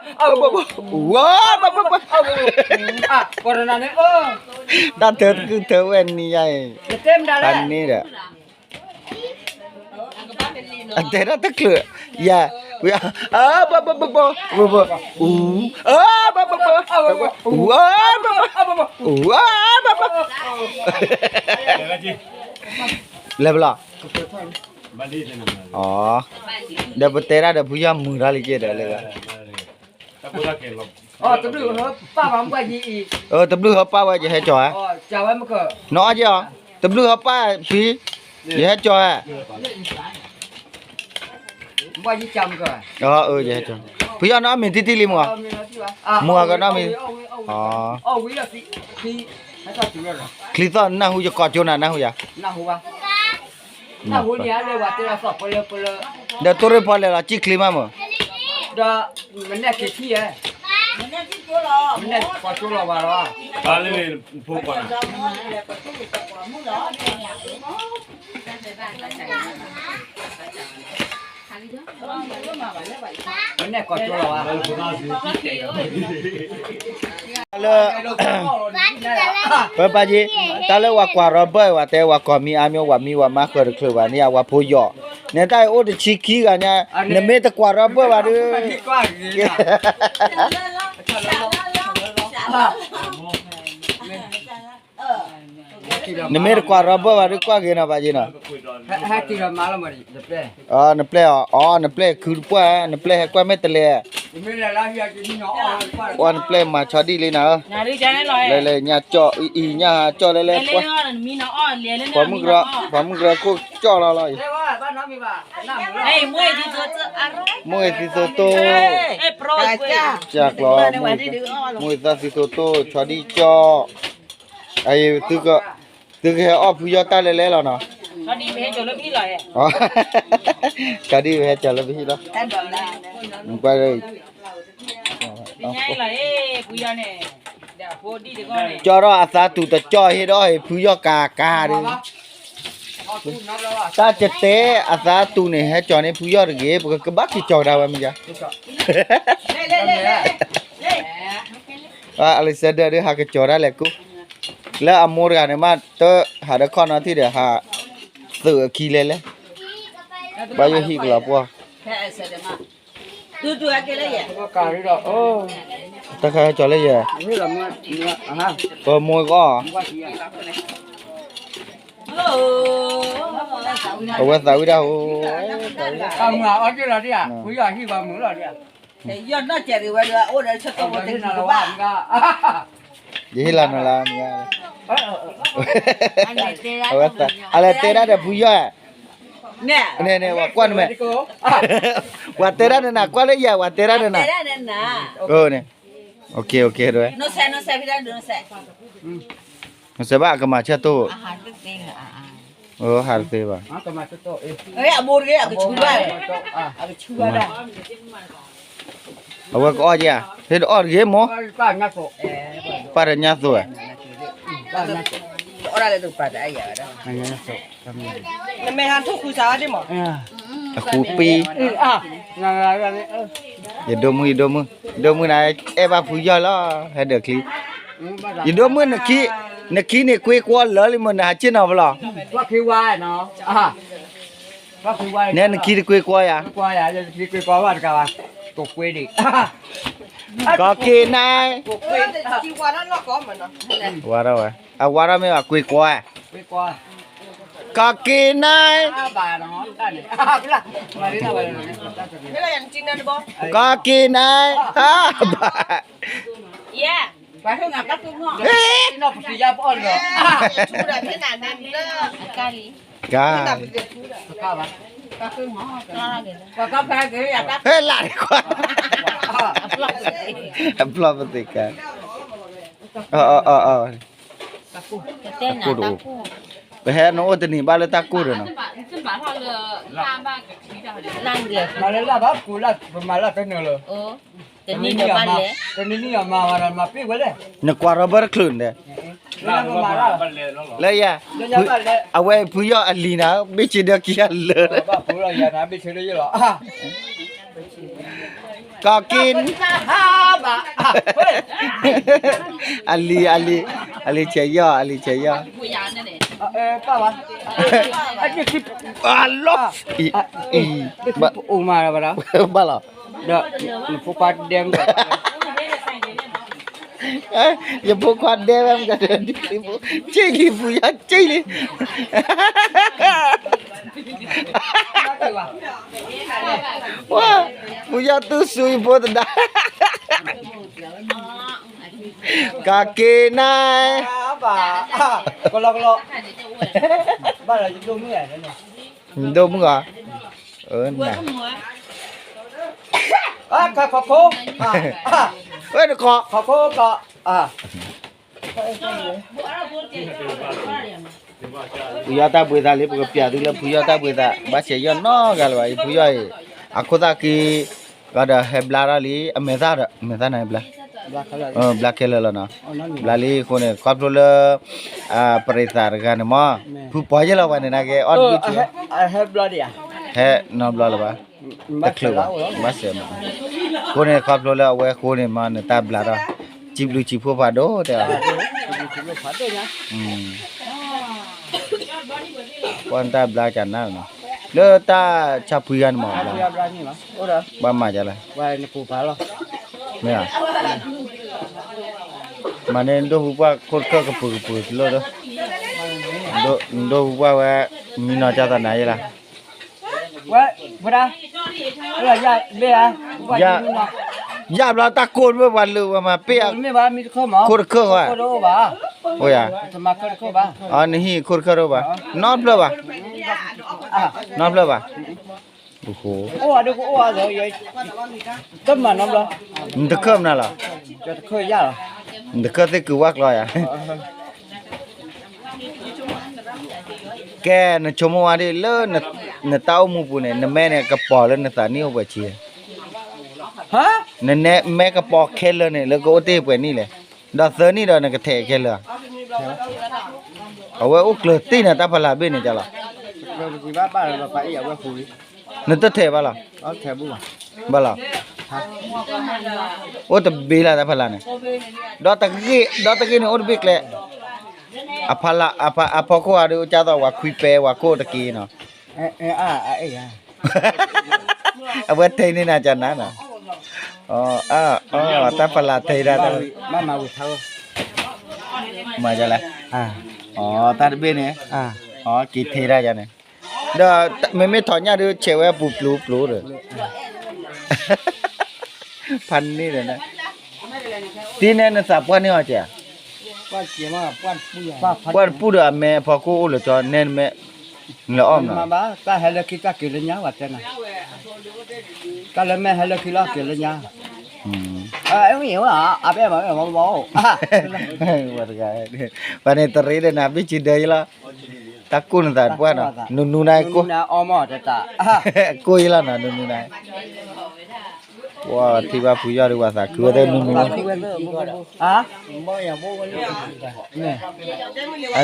အဘဘဘ, ဘဘဘ, ဘဘဘ, တၢ်တၢ်တကုၢ်တၢ်ဝဲၢ်နံၤယါအံၤ, တၢ်န့ၣ်ဒီး, အတဲဒၣ်တချုး, ယၤ, ဘဘဘ, ဘဘဘ, အူ, ဘဘဘ, အူ, ဘဘဘ, အူ, ဘဘဘ လဲၤဘလီၤ, ဒီးပတဲဒၣ်ဒီးဖုယီၢ်မုာ်တၢ်လံက့ဒီးလၢ, တဘျုးဟၢပၢ်ဝဲယဟဲကၠီၤဧါ, နအီၣ်က့ၤအီၤ, တဘျုးဟၢပၢ်ဖံ, ယဟဲကၠီၤဧါ, ယဟဲကၠီၤ, ဖုယီၢ်နီၢ်မ့ၢ်တံၢ်တံၢ်လံမုၢ်, မုၢ်အကနီၢ်မ့ၢ်, ချံသီၣ်နၢ်ဟူယကိးကၠိနၤနၢ်ဟူယၤ ဒီးတိၢ်ရ့ၣ်ဖီလဲၣ်လီၤ စံၣ်ချ့မးမး, ဒီးမနဲၣ်က့ၤထံၣ်ဧါ, မနဲၣ်က့ၤကိးကၠိလီၤဝဲလီၤ, မနဲၣ်က့ၤကိးကၠိလီၤဝဲ လၢ ပပာ်က့ၤ, တၢ်လၢဝၤကွၢ်ရီဘၢၣ်ဝဲတဲ ဝၤကွၢ်မံၤအါမံၤ ဝၤမံၤဝၤမါဃၢၤတချုးဘၣ်န့ၣ် ဝၤဖိယီၤ, နတၢ်အံၤအိၣ်တဆံခံဂၤညါ, နမ့ၢ်တကွၢ်ရီဘၢၣ်ဘၣ်ဒီး, နမ့ၢ်တကွၢ်ရီဘၢၣ်ဘၣ်ဒီး ကွၢ်က့ၤနီၤပာ်က့ၤနီၤ, နပျဲၢ်အီၤ, အီ နပျဲၢ်ခုတပှၢ်, နပျဲၢ်ဟဲကွၢ်မ့ၢ်တလဲၤ ကွၢ်နပျဲၢ်မၤဆီဒံၣ်လံနၤဧၢ, လဲၤလဲၤညါကၠီၣ်အံၤအံၤညါကၠီၣ်လဲၤလဲၤကွၢ်, ပှၤမုၣ်ကရၢ, ပှၤမုၣ်ကရၢခိၣ်ကၠီၣ်လီၤလီၤအံၤ, မိၢ်ဂ့ၤသံသိတိၢ်, မိၢ်ဂ့ၤသံသိတိၢ်, မိၢ်ဂ့ၤသံသိတိၢ်ဆီဒံၣ်ကၠီၣ်, အံၤ သုကဟဲအီၣ်ဖုယီၢ်တၢ်လဲၤလဲၤလီၤနီၤ, ဆီဒံၣ်ပဟဲကၠီၤလၢပဟံၣ်လီၤ, ကၠီၣ်ဒီးအသးတူာ်တကၠီၣ်ဟ့ၣ်ဒီးအီၣ်ဖုယီၢ်ကၤကၤဒီး, တၢ်ကတဲအသးတူာ်န့ၣ် ဟဲကၠီၤန့ၢ်ဖုယီၢ်တဂ့ၤ, ပကဘၣ်က့ၤကၠီၤဒၣ်ဝဲမ့ၢ်ယါ အလ့စဲဒၢးဒုး ဟးကကၠီၤဒၣ်လဲာ်ကူ, လၢအမိၢ်တဂၤန့ၣ်မး တဟးဒီးခီၣ်နီၤထံၣ်ဒီး ဟးသုးအခံလဲၣ်လဲၣ်, ဘၣ်ယိၣ်ဟံၣ်ကလီၤပှီၢ်, တၢ်ခါကၠီၤလၢယဲၢ်, ပမိၢ်ကအီၣ်, အဝဲသးဝံၣ်ဒၣ်ဟိ, ယဟ့ၣ်လီၤနၤလၢ, အဝဲသး, အလဲၤတဲဒၣ်ဒီးဖုယီၢ်, န့ၣ်န့ၣ် ပှၤကွၢ်နမဲာ်, ပှၤတဲဒၣ်နၤ ကွၢ်လၢယၤ ပှၤတဲဒၣ်နၤ, န့ၣ်, နစဲးဘၣ်အကမၤဆၢတိၢ်, ဟးတသ့ဘၣ်, အဝဲကအီၣ်က့ၤဧါ, ဟ့ၣ်တအီၣ်တဂ့ၤမိၢ်, ပၢ်တညါသိးဧါ, အဃူပံ, ယဒိၣ်မုၣ် ယဒိၣ်မုၣ်, ဒိၣ်မုၣ်နၤ အဲၣ်ဘၣ်ဖုယီၢ်လီၤ, ဟဲဒၢးချံ, ယဒိၣ်မုၣ်, နခံန့ၣ်ကွ့ကွီလၢာ်လံမ့ၢ် နဟးဆ့ၣ်နီၤဖဲလဲၣ်, နဲနခံတကွ့ကွီယၤ, ကီက့ၤနၤ, ဝါထီၣ်ဝဲ, အဝါထီၣ်မ့ၢ်ဘၣ်ကွ့ကွီ, ကီက့ၤနၤ, ကီက့ၤနၤ, ဘၣ်, ကါ, ဟဲလၢတခွါ, အဖျီၣ်ပသ့ၣ်ကါ, တၢ်ကိၢ်တအိၣ်, ပဟဲနအိၣ်တနံၤဘၣ်လၢတၢ်ကိၢ်ဒီးနီၤ, တနံၤအမၤဝဲဒီးမၤပ့ၢ်ဝဲလဲၣ်, နကွၢ်ထီၣ်ဘၢတချုးန့ၣ်, လၢယၤ, အဝဲဖုယီၢ်အလံၤနၤ ဘ့ၣ်ဆ့ဒၢကံအလၢာ်, ကီက့ၤ, အလံၤ, အလံၤ, အလံၤဆဲးယီၢ် အလံၤဆဲးယီၢ်, အလီၢ်, အံၤ, ဘၣ်လီၤ, ယဖိခွါဒဲဝဲ, ကၠ့လံ ဖုယီၢ်ကၠ့လံ, ဖုယီၢ်တူၢ်ဆူယဖိသဒါ, ကီက့ၤနၤ, ဒိၣ်မုၢ်ဧါ, ဝဲနခီ ဖုယီၢ်တၢ်ဘှံးသးလံ ပကပျးသုလၢဖုယီၢ်တၢ်ဘှံးသး ဘၣ်ဆဲးယီၢ်နီတဂၤလၢၤဘၣ် ဖုယီၢ်အံၤ, အခိၣ်သၣ်က့ၤ, ကဒီးဟဲဘျါထီၣ်လံ အမဲာ်သၣ်ဒီး မဲာ်သၣ်န့ၣ်ဘျါ, ဘျါခဲလၢာ်လီၤနီၤ, ဘျါလံအဃိန့ၣ် ခီဖျိလၢ ပရံးသးတဂၤန့ၣ်မး, ဖုပှၤယဲၢ်လီၤပှၤန့ၣ် နကဲအီၣ်တဘျုးက့ၤ, ဟဲနီတဘျီလၢၤဘၣ်, တချုးဘၣ်, ဘၣ်ဆဲးမး, အဃိန့ၣ် ခီဖျိလၢအဝဲအဃိန့ၣ်မး နတၢ်ဘျါထီၣ်, စံးဘျုးစံးဖှိၣ်ဖးဒိၣ်တဲ, ကွၢ်နတၢ်ဘျါကနၣ်နီၤ, လၢတၢ်ဆါဖှံဂၤန့ၣ်မး, ဘၣ်မၤဒ်လဲၣ်, မ့ၢ်ဧါ, မၤန့ၢ် ဒိၣ်ဖုပှၢ်ခိၣ်တခၢၣ်ကပူၤကပူၤတလိၣ်ဒီး, ဒိၣ်ဖုပှၢ်ဝဲ, မံနီၤကၢ်သးနၤယဲလၢ်, ဝဲ, ဝဲဒၣ်, လၢယၤဘ့ၣ်ဧါ, ပှၢ်မံနီၤ ယၢ်ဘျီတၢ်ကိၢ်တဘၣ်ပှၤလၢာ်ဝဲမၤပ့ၢ်အခိၣ်တခၢၣ်ဝဲ, အိၣ်ယၤ, နဟံၣ်ခိၣ်တခၢၣ်တအိၣ်ဘၣ်, နီတဖျၢၣ်ဘၣ်, နီတဖျၢၣ်ဘၣ်, နတခၢၣ်မနုၤလီၤ, နတခၢၣ်သ့ၣ်ကုၤဝၣ်ကျီယၤ ကဲ နဆိကမိၣ်ဝဲဒ်လၢ နတၢ်အိၣ်မူပူၤန့ၣ် နမဲန့ၣ် ကပီၤလၢနသးနံၣ်အိၣ်ပှဲၤဆံ, နမဲကပီၤခဲလၢာ်န့ၣ် လၢကအိၣ်တ့ၢ်ပှဲၤနံၣ်လဲၣ်, ဒီးသၢနံၣ်ဒီးနကထဲးခဲလၢာ်, အဝဲအိၣ်ကျၢၤတ့ၢ်နၤတၢ်ဖးလၢ်ဘ့ၣ်န့ၣ်ကလီၤ, နတထဲးဘၣ်လီၤ, ဘၣ်လီၤ, အိၣ်တဘ့ၣ်လၢတၢ်ဖးလၢ်န့ၣ်, ဒီးတဂ့ၢ် ဒီးတဂ့ၢ်န့ၣ်အိၣ်တဘ့ၣ်ကျဲ, အဖီခိၣ်အါဒုးကၢ်သိးဝဲခွံပဲဝဲခိၣ်တက့ၢ်နီၤ, အဝဲထဲးန့ၢ်နၤကနၤနီၤ, တၢ်ဖးလၢ်ထဲးဒၣ်တၢ်, မၤလဲၣ်, တၢ်တဘ့ၣ်န့ၣ်, က့ၤထဲးဒၣ်ယၤန့ၣ်, ဒီးမ့မ့ၢ်ထီၣ်ညၣ်ဒုးဆဲးဝဲပူၤပျူၤပျူၤဒီး ဖးန့ၢ်ဒီး, တံၤန့ၣ်နသးပှၢ်န့ၢ်အီၤကဲ, ပှၢ်တပူၤဒီးအမဲအဖီခိၣ်အိၣ်လၢၤကၠီ နဲနမဲ, နလဲၤအီၣ်မး, တၢ်ဟဲလၢခံတၢ်က့ၤလၢညါဝဲတဲနၤ, တၢ်လၢမဲဟဲလၢခံလီၤက့ၤလၢညါ, အဘဲမၤဘၣ်, ပှၤန့ၣ်တရံးဒီးနၤဘ့ၣ်ဆံဒၢယလီၤ, တၢ်ကိၢ်နသးတပှၢ်နီၤ, နူနူနၤကိၢ်, ကိၢ်ယလီၤနီၤ နူနူနၤ, ပှၤထံၣ်ဘၣ်ဖုယီၢ်ဒီးပှၤသးခုဝဲသ့ၣ်နူနူ, အ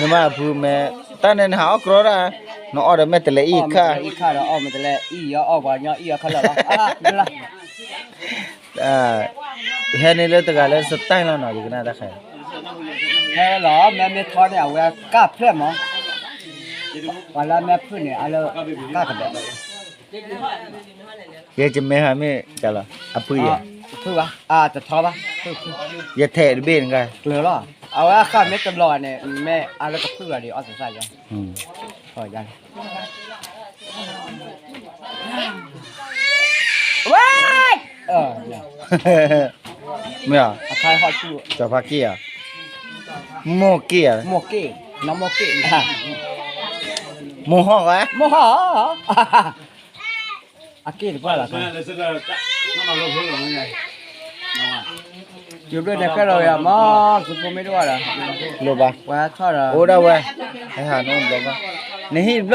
နမ့ၢ်ဖုမဲ, တၢ်န့ၣ်နဟးအီၣ်ကြီဒၣ်, နအီၣ်ဒီးမဲာ်တလဲၤအံၣ်ခၣ်, ဟဲန့ၣ်လၢတဂၤလၢ style လီၤနီၤ ယကနၣ်တၢ်ခါ, ဟဲလီၤ မဲမ့ၢ်ထီန့ၣ် အဝဲကၢ်ဖျဲၣ်မး, ပှၤလၢမဲာ်ဖုၣ်န့ၣ် အလၢကၢ်ကဘဲး ယဲယမဲဟးမ့ၢ်ကလီၤ အဖုၣ်ယဲ, ဖုၣ်ဘၣ်, တထီဘၣ်, ယထဲးတဘ့ၣ်နက, ကျၢၤလီၤ, အဝဲအခၣ်မ့ၢ်တဘျီဘၣ်န့ၣ် မ့ၢ်အလၢကဖုၣ်ဂၤဒံးအီၣ်သဆၣ်ယါ, ဝဲ, မ့ၢ်, စီၤဖါက့ၣ်ဧါ, မိၢ်က့ၣ်ဧါ, မိၢ်က့ၣ်, မိၢ်ဟီၣ်ဧါ, မိၢ်ဟီၣ်, အက့ၢ်တပှၢ်လီၤ, ယဘျၢၣ်န့ၣ်ကဲလီၤယၤမး, သုဖိမ့ၢ်တအိၣ်ဒီး, လိၣ်ဘၣ်, ပှၤဟဲထီၣ်ဒီး, အိၣ်ဒၣ်ဝဲ, ဟဲဟးနအိၣ်ဘျီဘၣ်, နဟံၣ်တဘျီအံၤ,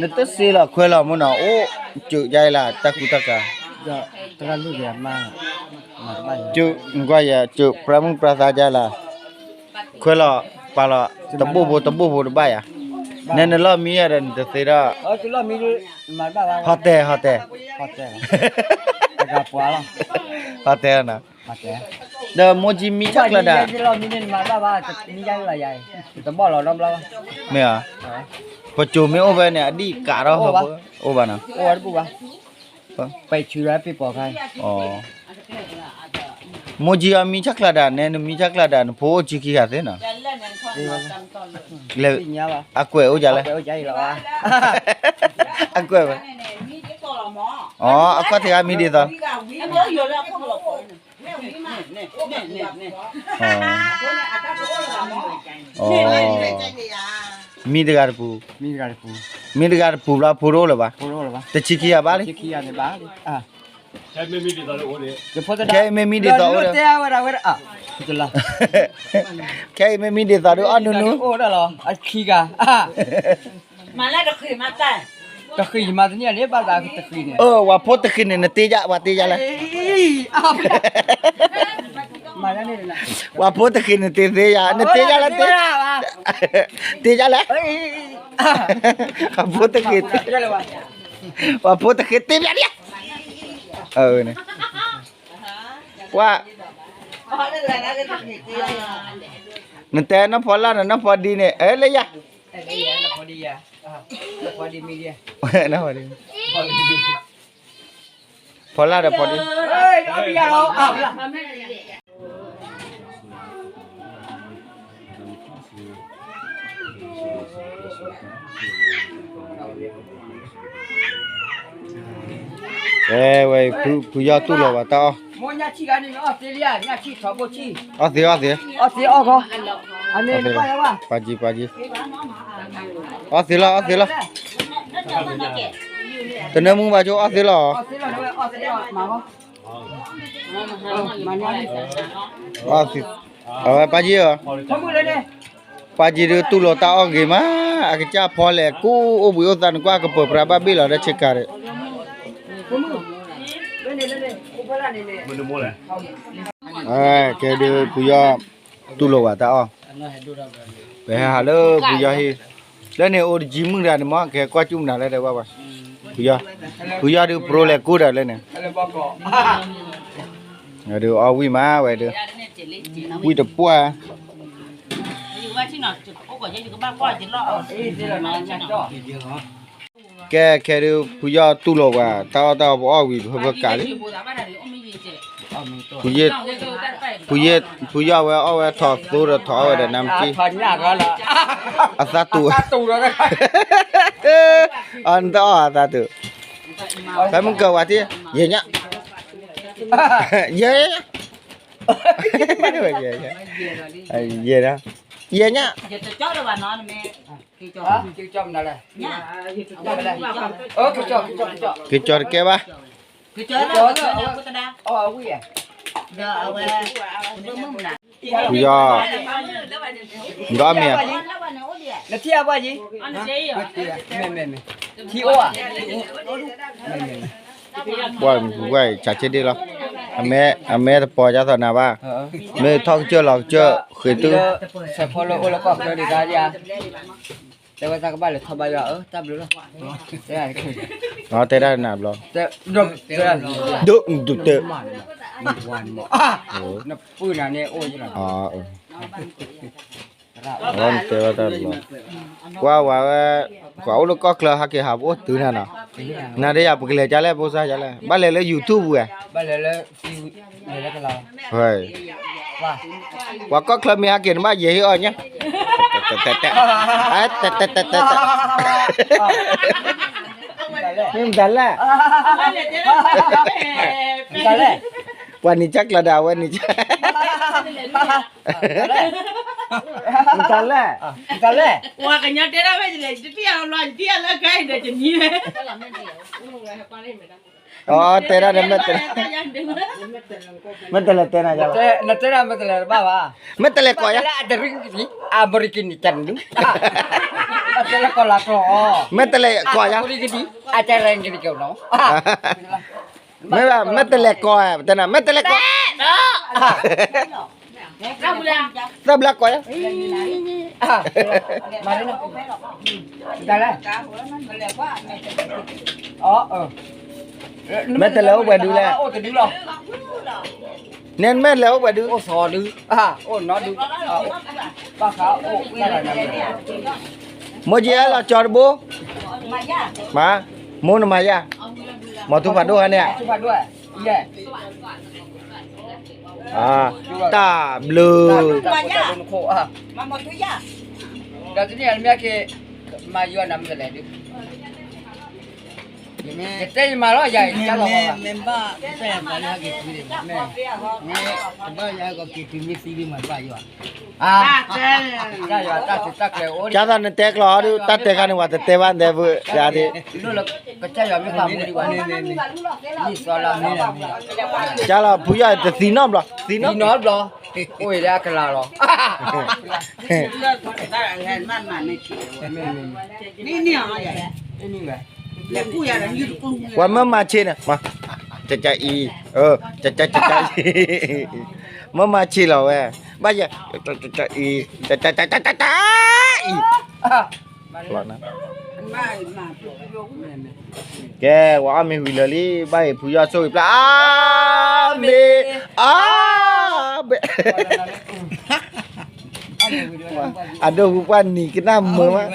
နတစ့လီၤခွဲလီၤမ့ၢ်နီၤ အိၣ်, စၢးယါအံၤလၢတၢ်ကူတၢ်ကၤ, တၢ်လူၢ်က့ၤအမါ, နကွၢ်ယၤ စၢးပြးမုၢ်ပြးသးယါလၢ ခွဲးလီၤ, ပာ်လီၤ, တဘိၣ်ဖိတဘိၣ်ဖိတဘၣ်ယၤ, နဲနလီၢ်မံယၤဒီးနတသ့ဒီး, ဟီတဲာ် ဟီတဲာ်, ဟီတဲာ်နီၤ, ဒီးမိၢ်ကၠံမံဆၣ်ကျၢၤဒၣ်, မ့ၢ်ဧါ, ပစိၤမ့ၢ်အိၣ်ဖဲန့ၣ် အဒံၣ်ကးထီၣ်ဟီ, အိၣ်ဘၣ်နီၤ ပဆူရပ့ၣ်ပိာ်ခါ, မိၢ်ကၠံအီၤမံဆၣ်ကျၢၤဒၣ် နဲနမံဆၣ်ကျၢၤဒၣ် နဖိအိၣ်ဆံခံဂၤသ့နီၤ, အကွဲးအိၣ်ယၤလဲၣ်, အကွဲးဝဲ, အကွဲးထဲဂၤမံဒ်သိး မံတဂၤတပူၤ, မံတဂၤတပူၤဘျီဖိတအိၣ်လၢၤဘၣ်, တဆံခံဂၤဘၣ်လံ, ခဲအံၤမ့ၢ်မံဒ်သိးအိၣ်ဒီး, ခဲအံၤမ့ၢ်မံဒ်သိးဒီးအီၣ်နူနူ, တဃံးယမၤတန့ၢ်န့ၣ်, အၢ ပှၤဖိတဃံးန့ၣ် နတ့ယါ ပှၤတ့ယါလဲၣ်, ပှၤဖိတဃံးန့ၣ် တ့သ့ယါ နတ့ယါလဲၣ်, တ့ယါလဲၣ်, ပှၤဖိတဃံး, ပှၤဖိတဃံးတ့ယါန့ၣ်, ပှၤ, နတဲနီၢ်ဖီလာ်ဒီးနီၢ်ဖီဒံန့ၣ် အၢ လၢယၤ ဖီလာ်ဒီးဖီဒံ, ကဲဝဲ ဖုယီၢ်တူၢ်လိာ်ဘၣ်တၢ်အီၣ်, အီၣ်သ့အီၣ်သ့, ပၢ်ကံ ပၢ်ကံ, အီၣ်သ့လီၤ အီၣ်သ့လီၤ, တနၢမူဘၣ်ကၠိ အီၣ်သ့လီၤ. အဝဲပၢ်ကံဧၢ, ပၢ်ကံဒုးတူၢ်လိာ်တၢ်အီၣ်ဂ့ၤမး, အကစၢ်ဖီလဲၣ် ကူအိၣ်ဘှံးအိၣ်သါန့ၣ် ကွၢ်ကပၢၤပြးဘၣ်ဘ့ၣ်လီၤဒီးဆ့ကၤဒီး, ကဲဒုးဖုယီၢ်တူၢ်လိာ်ဘၣ်တၢ်အီၣ်, ပဟဲဟးလၢဖုယီၢ်ဟံၣ်, လၢန့ၣ်အိၣ်တကံမုၣ်တဂၤန့ၣ်မ့ၢ် ကဟဲကွၢ်ကၠူၣ်မနုၤလဲၣ်တဲဘၣ်, ဖုယီၢ်ဒုးပြိလဲၤကူဒီးလၢန့ၣ်, ဒုးအီၣ်ဝံၣ်မးဝဲဒုး, ဝံၣ်တပှၢ် ကဲခဲဒုး ဖုယီၢ်တူၢ်လိာ်ပှၤ တၢ်အီၣ်တၢ်အီပအီၣ်ဝံၤ ပဟၢဖၢကးလံ, ဖုယီၢ်ဝဲအီၣ်ဝဲထီၣ်သိဒီးထီၣ်အီၣ်ဝဲဒီးနါမ့ၢ်ကံ, အသးတူၢ်, အနတအီၣ်အသးတူၢ်, ဖဲမုၢ်ကၢၤဝဲထံ, ယဲၢ်ညါ, ယဲၢ်ညါ, ယဲၢ်ညါ, ယဲၢ်ညါ, ကကၠီတကဲဘၣ်, ဖုယီၢ်, ဒီးမ့ၢ်ဧါ, နထံၣ်အပှၢ်ယံၤ, ထံအိၣ်ဧါ, ပှၢ်ပှၢ်ဆးဆ့ဒ့လီၤ, အမဲတပီၤယါသီၣ်နၤဘၣ်, မ့ၢ်ထီၣ်ကစၢၢ်လီၤကစၢၢ်ဃ့တု, ဆဲးဖီလၢအိၣ်လၢကီၢ်ချၢဒံးကါဒံးဧါ, တဲဝဲသးကဘၣ်လဲၤထီၣ်ဘါယွၤ အၢ တၢ်ဘျုးလီၤ, တဲဒၣ်နၤဘျီ, ဒိၣ်ဒိၣ်တဲ, နပုၢ်နၤန့ၣ်အိၣ်ယလီၤ, တဲဝဲတၢ်ဘျီ, ကွၢ်ဝဲဝဲ, ပှၤအိၣ်လၢကီၢ်ချၢဟးက့ၤဟးပအိၣ်တုၤနၤနီၤ, နၤဒီးယၤပကလဲၤကလဲၣ် ဖိစၢ်ယလဲၣ် ဘၣ်လဲၤလၢ YouTube ဝဲ ပှၤကီၢ်ချၢမ့ၢ်ဟဲက့ၤနဘၣ်ယဲၤဟ့ၣ်အီၣ်ညါ, မ့ၢ်မတၤလဲၣ်, ပှၤနံၤကၢ်ကျၢၤဒၣ်ဝဲနံၤ, မတၤလဲၣ်, မတၤလဲၣ်, ပှၤကညီတဲဒၣ်ဝဲလဲၣ် ယတထံၣ်အီၤဘျီ ယထံၣ်အီၤလၢကါအံၤဒီး ယမံဝဲ အတဲဒၣ်ဒီး မ့ၢ်တလဲၤတဲနၤယၤလီၤ, နတဲဒၣ်မ့ၢ်တလဲၤဘၣ်ဘၣ်, မ့ၢ်တလဲၤကိးယၤ, အတရံကဒံ, အမရံကနံၣ်တနူ, အတဲလၢကီၢ်လၤကျိာ်, မ့ၢ်တလဲၤကိးယၤ, အတရံကဒံကနီၤ, မ့ၢ်ဘၣ် မ့ၢ်တလဲၤကိး, တဲနၤ မ့ၢ်တလဲၤကိး သၢဘျီကိးယၤ, မ့ၢ်တလဲၤအိၣ်ပှဲၤဒုလဲၣ်, န့ၣ်မ့ၢ်လဲၤအိၣ်ပှဲၤဒုလဲၣ်, မိၢ်က့ၤလီၤကၠီတဘိ, မ့ၢ် မိၢ်နမၤယၤ, မ့ၢ်ထူဖးဒိၣ်ဟါန့ၣ်, တၢ်ဘျုး, ဒီးတနံၣ်အံၤမ့ၢ်က့ၤ, မၤယွၤနၤမ့ၢ်တလဲၤဒု, ယတဲယမၤလီၤယၤ, မ့ၢ်ဘၣ်, မ့ၢ်ကဘၣ်ယၤကက့ၤတုၤမ့ၢ်သံဒုးမၤဘၣ်ယွၤ, တၢ်ယွၤတၢ်ထူးတၢ်ကျဲၤအိၣ်, ကၢ်သးနတဲကျီၤအီၤဒုး တၢ်တဲခါန့ၣ် ပှၤတတဲဘၣ်နတဲဖုး, ယၤဒုး, ကစၢ်ယွၤမ့ၢ်ပာ်မူဒံးဘၣ်န့ၣ်, ယသီလၢမ့ၢ်, ကၢ်လီၤ ဖုယီၢ်တသံနီတဘျီ, သံနီတဘျီ, အိၣ်ဝဲဒၣ်ကလၤလီၤ, ပှၤမ့ၢ်မၤဆ့ၣ်န့ၣ်, ကကအံၤ, မ့ၢ်မၤဆ့ၣ်လီၤဝဲ, ဘၣ်ယဲ, အံၤ, ကကအံၤ, ကဲ ဝဲအီၣ်မ့ၤဝံၤလၢာ်လံ ဘၣ်အံၤဖုယီၢ်ဆိၣ်ဂ့ၤပျၢ် အါမ့ၢ်, အါမ့ၢ်, အဒိၣ်ဖုပှၢ်နံၤကနၣ်မုာ်မး,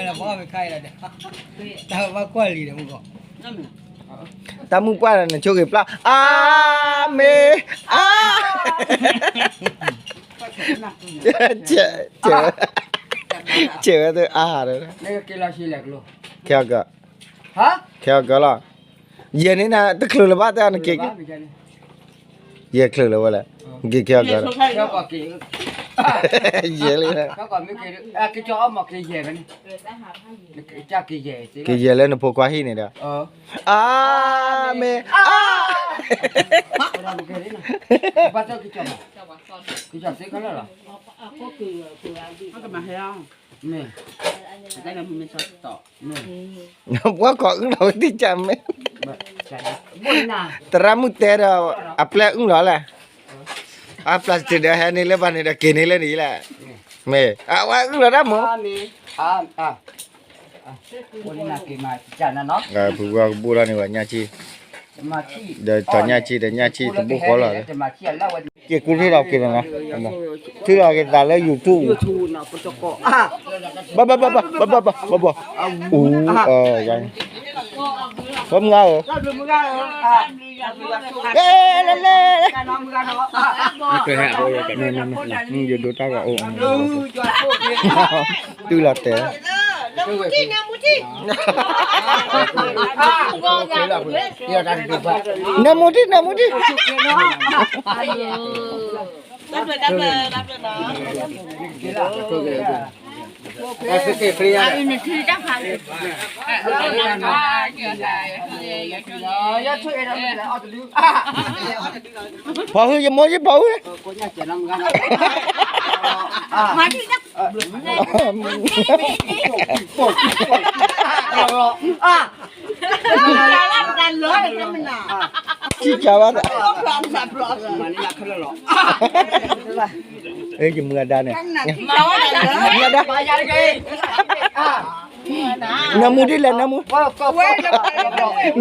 တၢ်မုၢ်ပှၢ်နဆိၣ်ဂ့ၤပျၢ် အါမ့ၢ်, အါ ဆဲးဝဲ, ဆဲးဝဲတအါဒီး, ခဲအကၢ, ခဲအကၢလီၤ, ယဲၢ်န့ၣ်နၤ တချုးလၢၤဘၣ်တၢ်နက့ၤက့ၤ, ယဲၢ်ချုးလၢၤဝဲလဲၣ်, နက့ၤက့ၤအီၤကဒီး, ယဲၢ်လံ, က့ၤယဲၢ်လၢနဖိခွါဟံၣ်န့ၣ်ဒီး, အၤမ့ၣ်, အါ, ပှၤကိးအုၣ်လီၤဝဲတကးမ့ၢ်, သရၣ်မုၣ်တဲဒီး အပျဲၢ်အုၣ်လီၤလဲၣ်, အ plastic ဒီးဟဲန့ၣ်လၢပှၤန့ၣ်ဒီးက့ၤန့ၣ်လၢန့ၣ်လဲၣ်, မ့ၢ်အဝဲအုၣ်လီၤတၢ်မ့ၢ်, ဖုဝါကဘိၣ်ထီၣ်န့ၣ် ပှၤညၣ်ဆံ, ဒီးထီၣ်ညၣ်ဆံဒီးညၣ်ဆံတဘိၣ်ဃီလီၤ, က့ၤကူထံၣ်လီၤက့ၤလီၤ, ထံၣ်လီၤက့ၤသးလၢ YouTube, ဘၣ်ဘၣ်ဘၣ်ဘၣ်, အူ, ပှၤမုၢ်ဂၤဧၢ, လဲၤလဲၤလဲၤ, ယဒိတၢ်ဂီၤအိၣ်, တုၤလီၤတဲာ်, နမူထံၣ် နမူထံၣ်, ဖီၣ်ဟု ယမိၢ်ယဖီၣ်ဟု, ထံၣ်ကၢ်ဘၣ်, ယမုၢ်အဒါန့ၣ်, မုၢ်အဒါ, နၢမူဒ်လဲၣ် နၢမူ,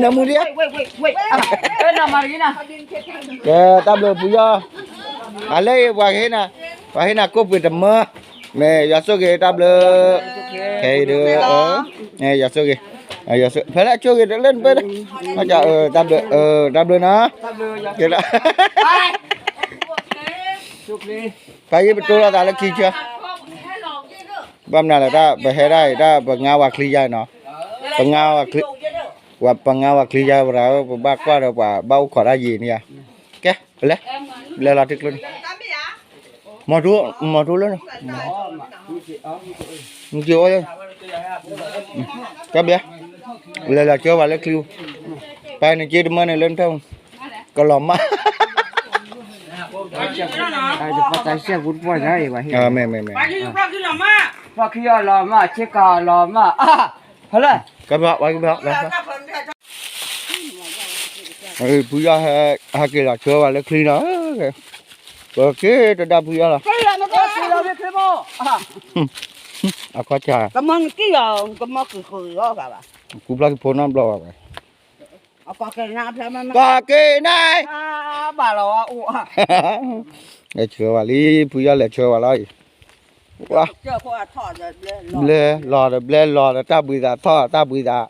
နၢမူဒ်, ကဲတၢ်ဘျုးဖုယီၢ်, အလၢအံၤပှၤကဟ့ၣ်နၤ, ပှၤဟ့ၣ်နၤကိၣ်ပှ့ၤတမၢ, မ့ၢ်ယွၤဆိၣ်ဂ့ၤတၢ်ဘျုး, ခဲအံၤဒီး, ယွၤဆိၣ်ဂ့ၤ, ဖဲလၢအဆိၣ်ဂ့ၤတလၢနပၢၢ်, တၢ်ဘျုး, တၢ်ဘျုးနီၤ, ကဲလၢ ဖဲယံၤပတိလိာ်သးလၢခံဆၢ, ဘၣ်မနုၤလဲၣ် တၢ်ပဟဲဒၣ်အံၤ တၢ်ပငါဝၤချံယါနီၤ, ပငါဝၤချံ, ပှၤပငါဝၤချံယါဝဲဒၣ် ပဘၣ်ကွၢ်ဒီးပှၤဘၣ်အိၣ်ခိးတၢ်ယံာ်န့ၣ်ဧါ, ကဲ, ပလဲၤ, လဲၤလီၤတကျိန့ၣ်, မီၤထူ, မီၤထူလၢ, မက့ၤအိၣ်, ကဲဘျဲ, လဲၤလီၤကၢပှၤလၢချံ, ပှၤန့ၣ်က့ၤတမၢန့ၣ်လၢနထၢၣ်, ကလီၤမၢ် မ့ၢ်, မ့ၢ်, မ့ၢ်, ဖုယီၢ်ဟဲက့ၤလီၤဆှၢဝဲလၢချံနီၤ, ပက့ၤတဒၣ်ဖုယီၢ်လီၤ, အခီၣ်ဆါ, ကူဖျါကဖိနီတဘျီဘၣ်, ကီၢ်က့ၤနၤ, ဘၣ်လီၤဝဲအိၣ်, လဲၤဆှၢဝဲလံ, ဖုယီၢ်လဲၤဆှၢဝဲလီၤအံၤ, ဘျဲလီၤဒီး ဘျဲလီၤဒီး တၢ်ဘှံးသးထီၣ် တၢ်ဘှံးသး,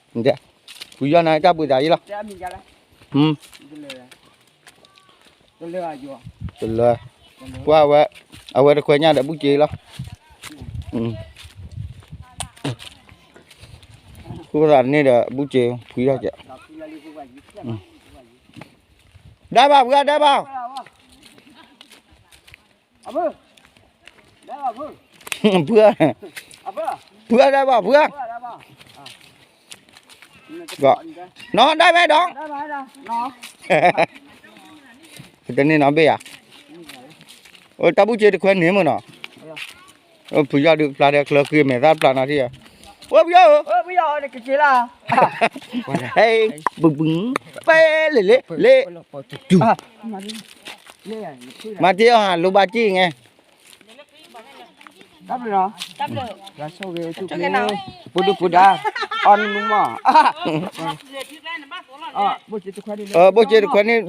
ဖုယီၢ်နၤ တၢ်ဘှံးသးယံၤလီၤ, တလၢ, ပှၤဝဲ, အဝဲတခွဲညၣ်ဒီးဘူၣ်စ့လီၤ, ဃုသးန့ၣ်ဒီးဘူၣ်စ့, ဖုယီၢ်ကဲ, ဒါဘၣ် ဖုဂၤ ဒါဘၣ်, ဖုဂၤ, ဖုဂၤ ဒါဘၣ် ဖုဂၤ, နီၢ် ဒါဘၣ်ဒီး, တန့ၢ်နီၢ်ဘ့ၣ်ဧါ, တၢ်ဘူၣ်စ့တခွဲန့ၣ်မ့ၢ်နီၤ, ဖုယီၢ်ဒုးပျၢ်ဒီးချၢဃံမဲာ်သၣ် ပျၢ်နီၢ်ထံၣ်ဧါ, အိၣ်ဖုယီၢ်ဧၢ, ဟဲ, ဘုဘု, ပဲလဲၣ်လဲၣ်လဲၣ်, တုၤ, မၤတ့ၢ်အီၤဟးလိဘၣ်ကံၣ်ငဲ, တၢ်ဘျုး, ပူဒူပူဒါ, အီနူမး, ဘိၣ်စ့တခွဲန့ၣ် ဘျၢ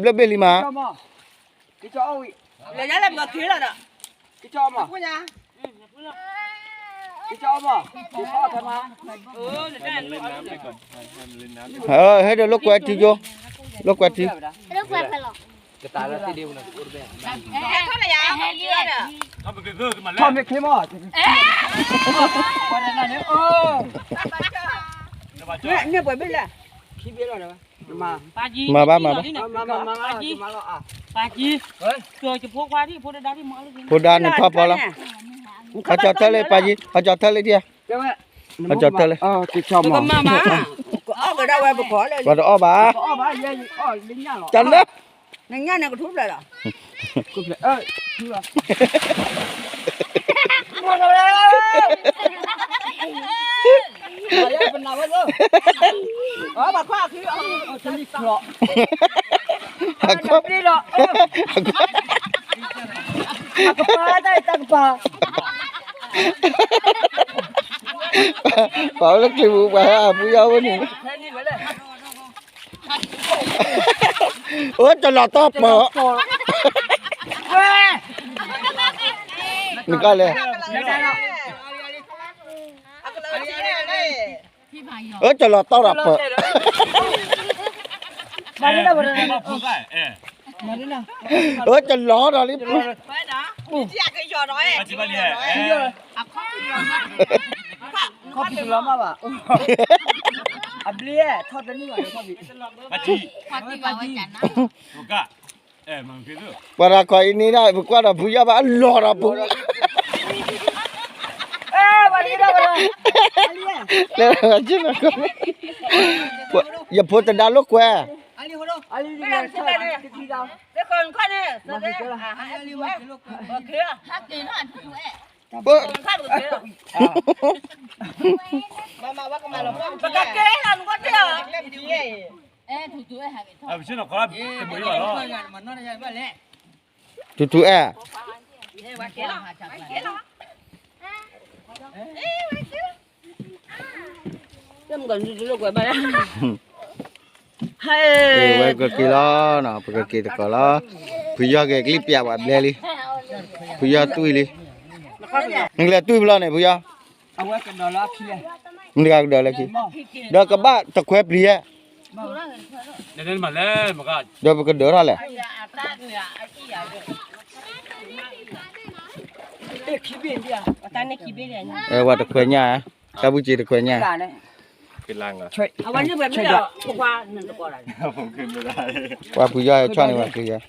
ဘ့ၣ်လံမး, ဟဲဒီးလိာ်ကွဲထံကၠိ, လိာ်ကွဲထံ, ထီၣ်မ့ၢ်ချ့မး, န့ၣ်ပှဲၤဘ့ၣ်လဲၣ်, မၤဘၣ်မၤဘၣ်, ဖိဒါန့ၣ်ထီၣ်ပီလီၤ, ဟီကၠီထၢၣ်လၢပၢ်ကၠံ, ဟီကၠီထၢၣ်လၢဒံးဧါ, ဟီကၠီထၢၣ်လၢ, ပှၤတအီၣ်ဘၣ်, တၢ်လၢ, ပှၤလၢချံပူၤပှၤဟဲအဖုယီၢ်ဝဲန့ၣ်, အၢ တလီၤတီၢ်ပၢၢ်, နကလဲၣ်, အၢ တလီၤတီၢ်ဒီးပၢၢ်, အၢ တလီၤဒီးလံပၢၢ်, ခီၣ်ဖံးတလီၤမးဘၣ်, အဘျ့ထီၣ်တန့ၢ်ဘၣ်, ပှၤတၢ်ခီအံၤန့ၣ်ဒၣ် ပကွၢ်ဒီးဖုယီၢ်ဘၣ်အလီၢ်ဒီးပူၤ, ယဖိတဒါလိာ်ကွဲ, ထူထူအဲၣ်, ဝဲကက့ၤလီၤ, ပကက့ၤတကီၢ်လီၤ, ဖုယီၢ်က့ၤကလံၣ်ပျးဝဲဘျဲလံ, ဖုယီၢ်တွံၢ်လံ, နကလဲၤတွံၢ်ဖဲလဲၣ်န့ၣ် ဖုယီၢ်, မ့ၢ်တဂၤကဒၢးလၢခံ, ဒီးကဘၣ်တခွဲပျံၤဧါ, ဒီးပကဒၢးထီၣ်လဲၣ်, ဝဲတခွဲညါ, တၢ်ဘူၣ်စ့တခွဲညါ, ပှၤဖုယီၢ်ဟဲဆီၣ်န့ၢ်ဝဲချံယီၢ်,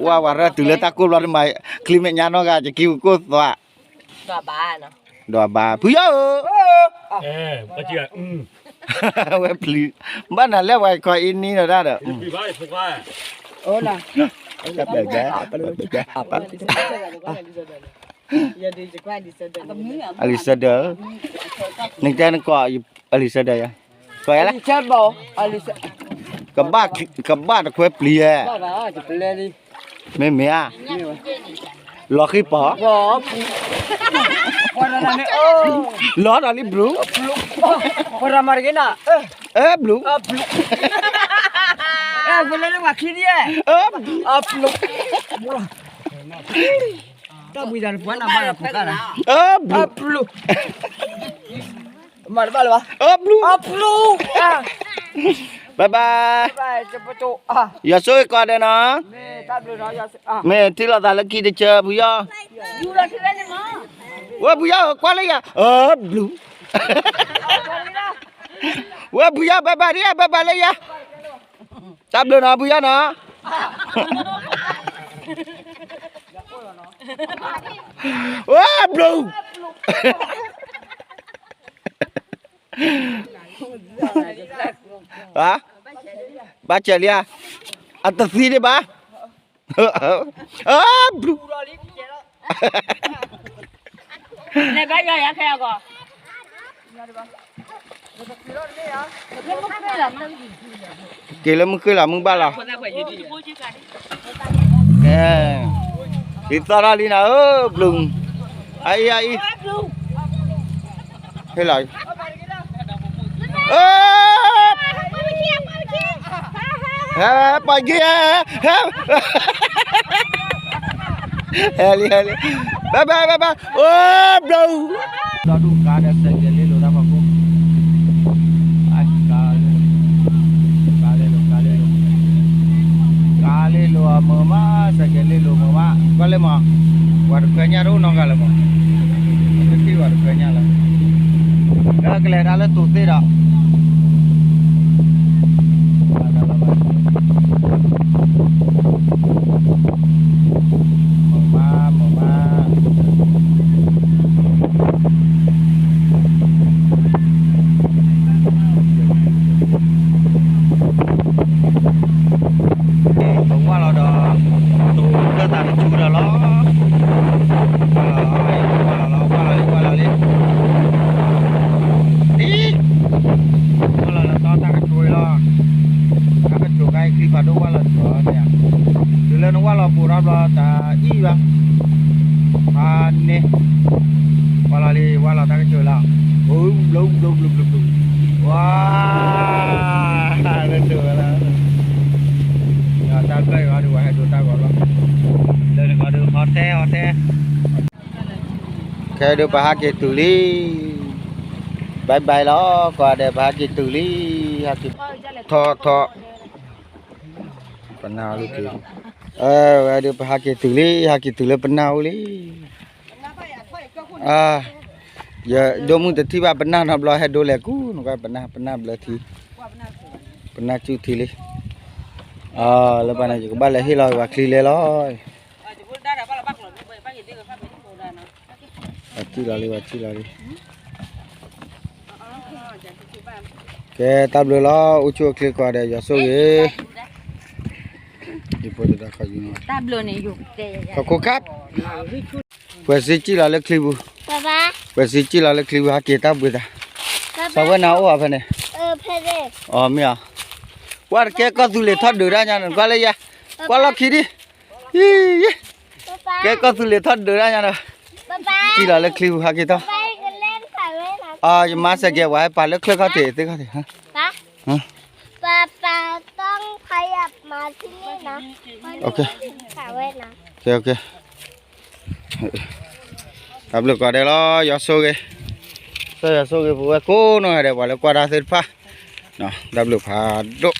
ဝဲဝဲရၢၢ်တုၤလၢတၢ်ကိၢ်ဘျီတမး, ချံမဲာ်ညါနီၢ်ဂၤကက့ၤကိၢ်သွး, ဒီးဘၣ်, ဖုယီၢ်ဧၢ, ဝဲပျံၤ, ဘၣ်နၤလဲၣ်ပှၤခီအံၤန့ၣ်ဒီးတၢ်ဒီး, အလံၤစဒၢ, အလံၤစဒၢဧၢ, နကတဲနကိးအလံၤစဒၢဧါ, ကဘၣ်, ကဘၣ်တခွဲပျံၤဧါ, မ့မ့ၢ်ဧါ, လီၤဃံပီၤ, လီၤဒီးလံဘျူး, အၢဘျူး, အၢဘျူး, တၢ်ဘှံးတၢ်တပှၢ်နၤမၤလၢပူၤကါလၢ, အၢဘျူး, မၤတဘၣ်လၢၤဘၣ်, အၢဘျူး, အၢဘျူး, ဘၣ်ဘၣ်, ယွၤဆိၣ်ဂ့ၤကိးဂၤဒဲးနီၤ, မ့ၢ်ထံၣ်လိာ်သးလၢခံတဆၢဖုယီၢ်, ဝဲဖုယီၢ်ဧၢကွၢ်လၢယၤ, အၢဘျူး, ဝဲဖုယီၢ်ဘၣ်ဘၣ်ဒ် ဘၣ်ဘၣ်လၢယၤ, တၢ်ဘျုးနီၤဖုယီၢ်နီၤ, ဝဲဘျုး ဘၣ်ဆဲးလံဧါ, အတသံဒံးဘၣ်, ဘျုး, က့ၤလၢမုၢ်ဃ့ၢ်လီၤ မုၢ်ဘၣ်လီၤ, ကဲ, ဒ်သိးထီၣ်လံနီၤဧၢ, ဘျုး, အအံၤအအံၤ, ဟ့ၣ်လီၤ, ပှၤက့ၤ, ဟဲလံ ဟဲလံ, ဘၣ်ဘၣ် ဘၣ်ဘၣ်, အိၣ်ဘျီ, ဒီဒူၣ်ကါဒီးစဲးကဲးလ့လိာ်တၢ်ဖီခိၣ်, ကါလ့လိာ် ကါလ့လိာ် ကါလ့လိာ် ကါလ့လိာ်အမုာ်မး စဲးကဲးလ့လိာ်မုာ်မး ကွၢ်လၢမး, ပှၤတခွဲညၣ်တအိၣ်နီတဂၤလၢၤမး, ပှၤတခွဲညၣ်လၢၤ, ဒီးကလဲၤတၢ်လၢတိၤသ့ၣ်ဒီး ပဝၢ်လီၤဒီး တိၤလၢသးတဆူဒီးလီၤ. ဝၢ်လီၤလီၤ ဝၢ်လီၤလီၤ ဝၢ်လီၤလံ ဝၢ်လီၤလံ ဒ် ဝၢ်လီၤလီၤ တၢ်ကဆိၣ်အံၤလီၤ. တၢ်ကဆိၣ်ခါအံၤ ချံဖးဒိၣ်ဝၢ်လီၤဆိၣ်အီၤတဲ, တုၤလၢနဝၢ်လီၤပိာ်ထီၣ်ဘျီတၢ်အံၣ်ဘၣ်, ဖးန့ၣ်, ဝၢ်လီၤလံ ဝၢ်လီၤတၢ်ကဆိၣ်အံၤလီၤ. ဘျူးဘျူးဘျူးဘျူးဘျူးဘျူး, ဝါ, လၢတၢ်ဝဲလီၤ. တၢ်ဖျၢၣ်အံၤဒီး ပှၤဟဲဒိတၢ်ဂီၤလီၤ. လၢနဂီၤဒီး ဟီတဲဟီတဲ ခဲဒုးပဟးက့ၤတုၤလံ, bye bye လီၤ, ကိးဂၤဒဲး ပဟးက့ၤတုၤလံ, ဟးက့ၤ, ထီၣ်ထီၣ်, ပနၢ်အိၣ်လံက့ၤ, ဝဲဒုးပဟးက့ၤတုၤလံ, ဟးက့ၤတုၤလၢပနၢ်အိၣ်လံ. ယဒိၣ်မုၢ်တထံၣ်ဘၣ်ပနၢ်နီတဘျီ ဟဲဒိလဲၤကူ, နကွၢ်ပနၢ်, ပနၢ်ဘျၢထံ, ပနၢ်စုၣ်ထံလံ. လၢပနၢ် ယကဘၣ်လဲၤဟ့ၣ်လီၤပှၤချံလဲလီၤ. ပှၤထံၣ်လီၤလံ, ပှၤထံၣ်လီၤလံ. ကဲတၢ်ဘျုးလီၤ, အိၣ်ဆူၣ်အိၣ်ချ့ကိးဂၤဒဲး ယွၤဆိၣ်ဂ့ၤ, ယဖိတဒါခီယူၤ, တၢ်ဘျုးန့ၣ် ယိၤတဲယၤ, ခီခိၣ်ခါ, ပှဲၤစ့ကံၣ်လီၤလၢချံပူၤ, ပှဲၤစ့ကံၣ်လီၤလၢချံပူၤ ဟးက့ၤတၢ်ဘှံးသး, စီၤဝဲနၤအိၣ်အီၤဖဲန့ၣ်, အမ့ၢ်အီၤ, ကွၢ်တကဲကီၢ်သူလ့ၤထီၣ်ဒုးတၢ်ညါန့ၣ် ကွၢ်လၢယၤ, ကွၢ်လီၢ်ခံဒံး, ကဲကီၢ်သူလ့ၤထီၣ်ဒုးတၢ်ညါဒီး, ကံၣ်လီၤလၢချံပူၤ ဟးက့ၤထီၣ်, ယမါစဲးကဲး ပှၤဟဲပာ်လၢချၢခီၣ်ထံးသ့ၣ်ခီၣ်ထံး, တၢ်ဘျုးကိးဂၤဒဲးလီၤ, ယွၤဆိၣ်ဂ့ၤ, ယွၤဆိၣ်ဂ့ၤ ပဝဲကိးနီၢ်ဂၤဒဲး ပှၤလၢကွၢ်တၢ်သ့ၣ်တဖၣ်, တၢ်ဘျုးဖးဒိၣ်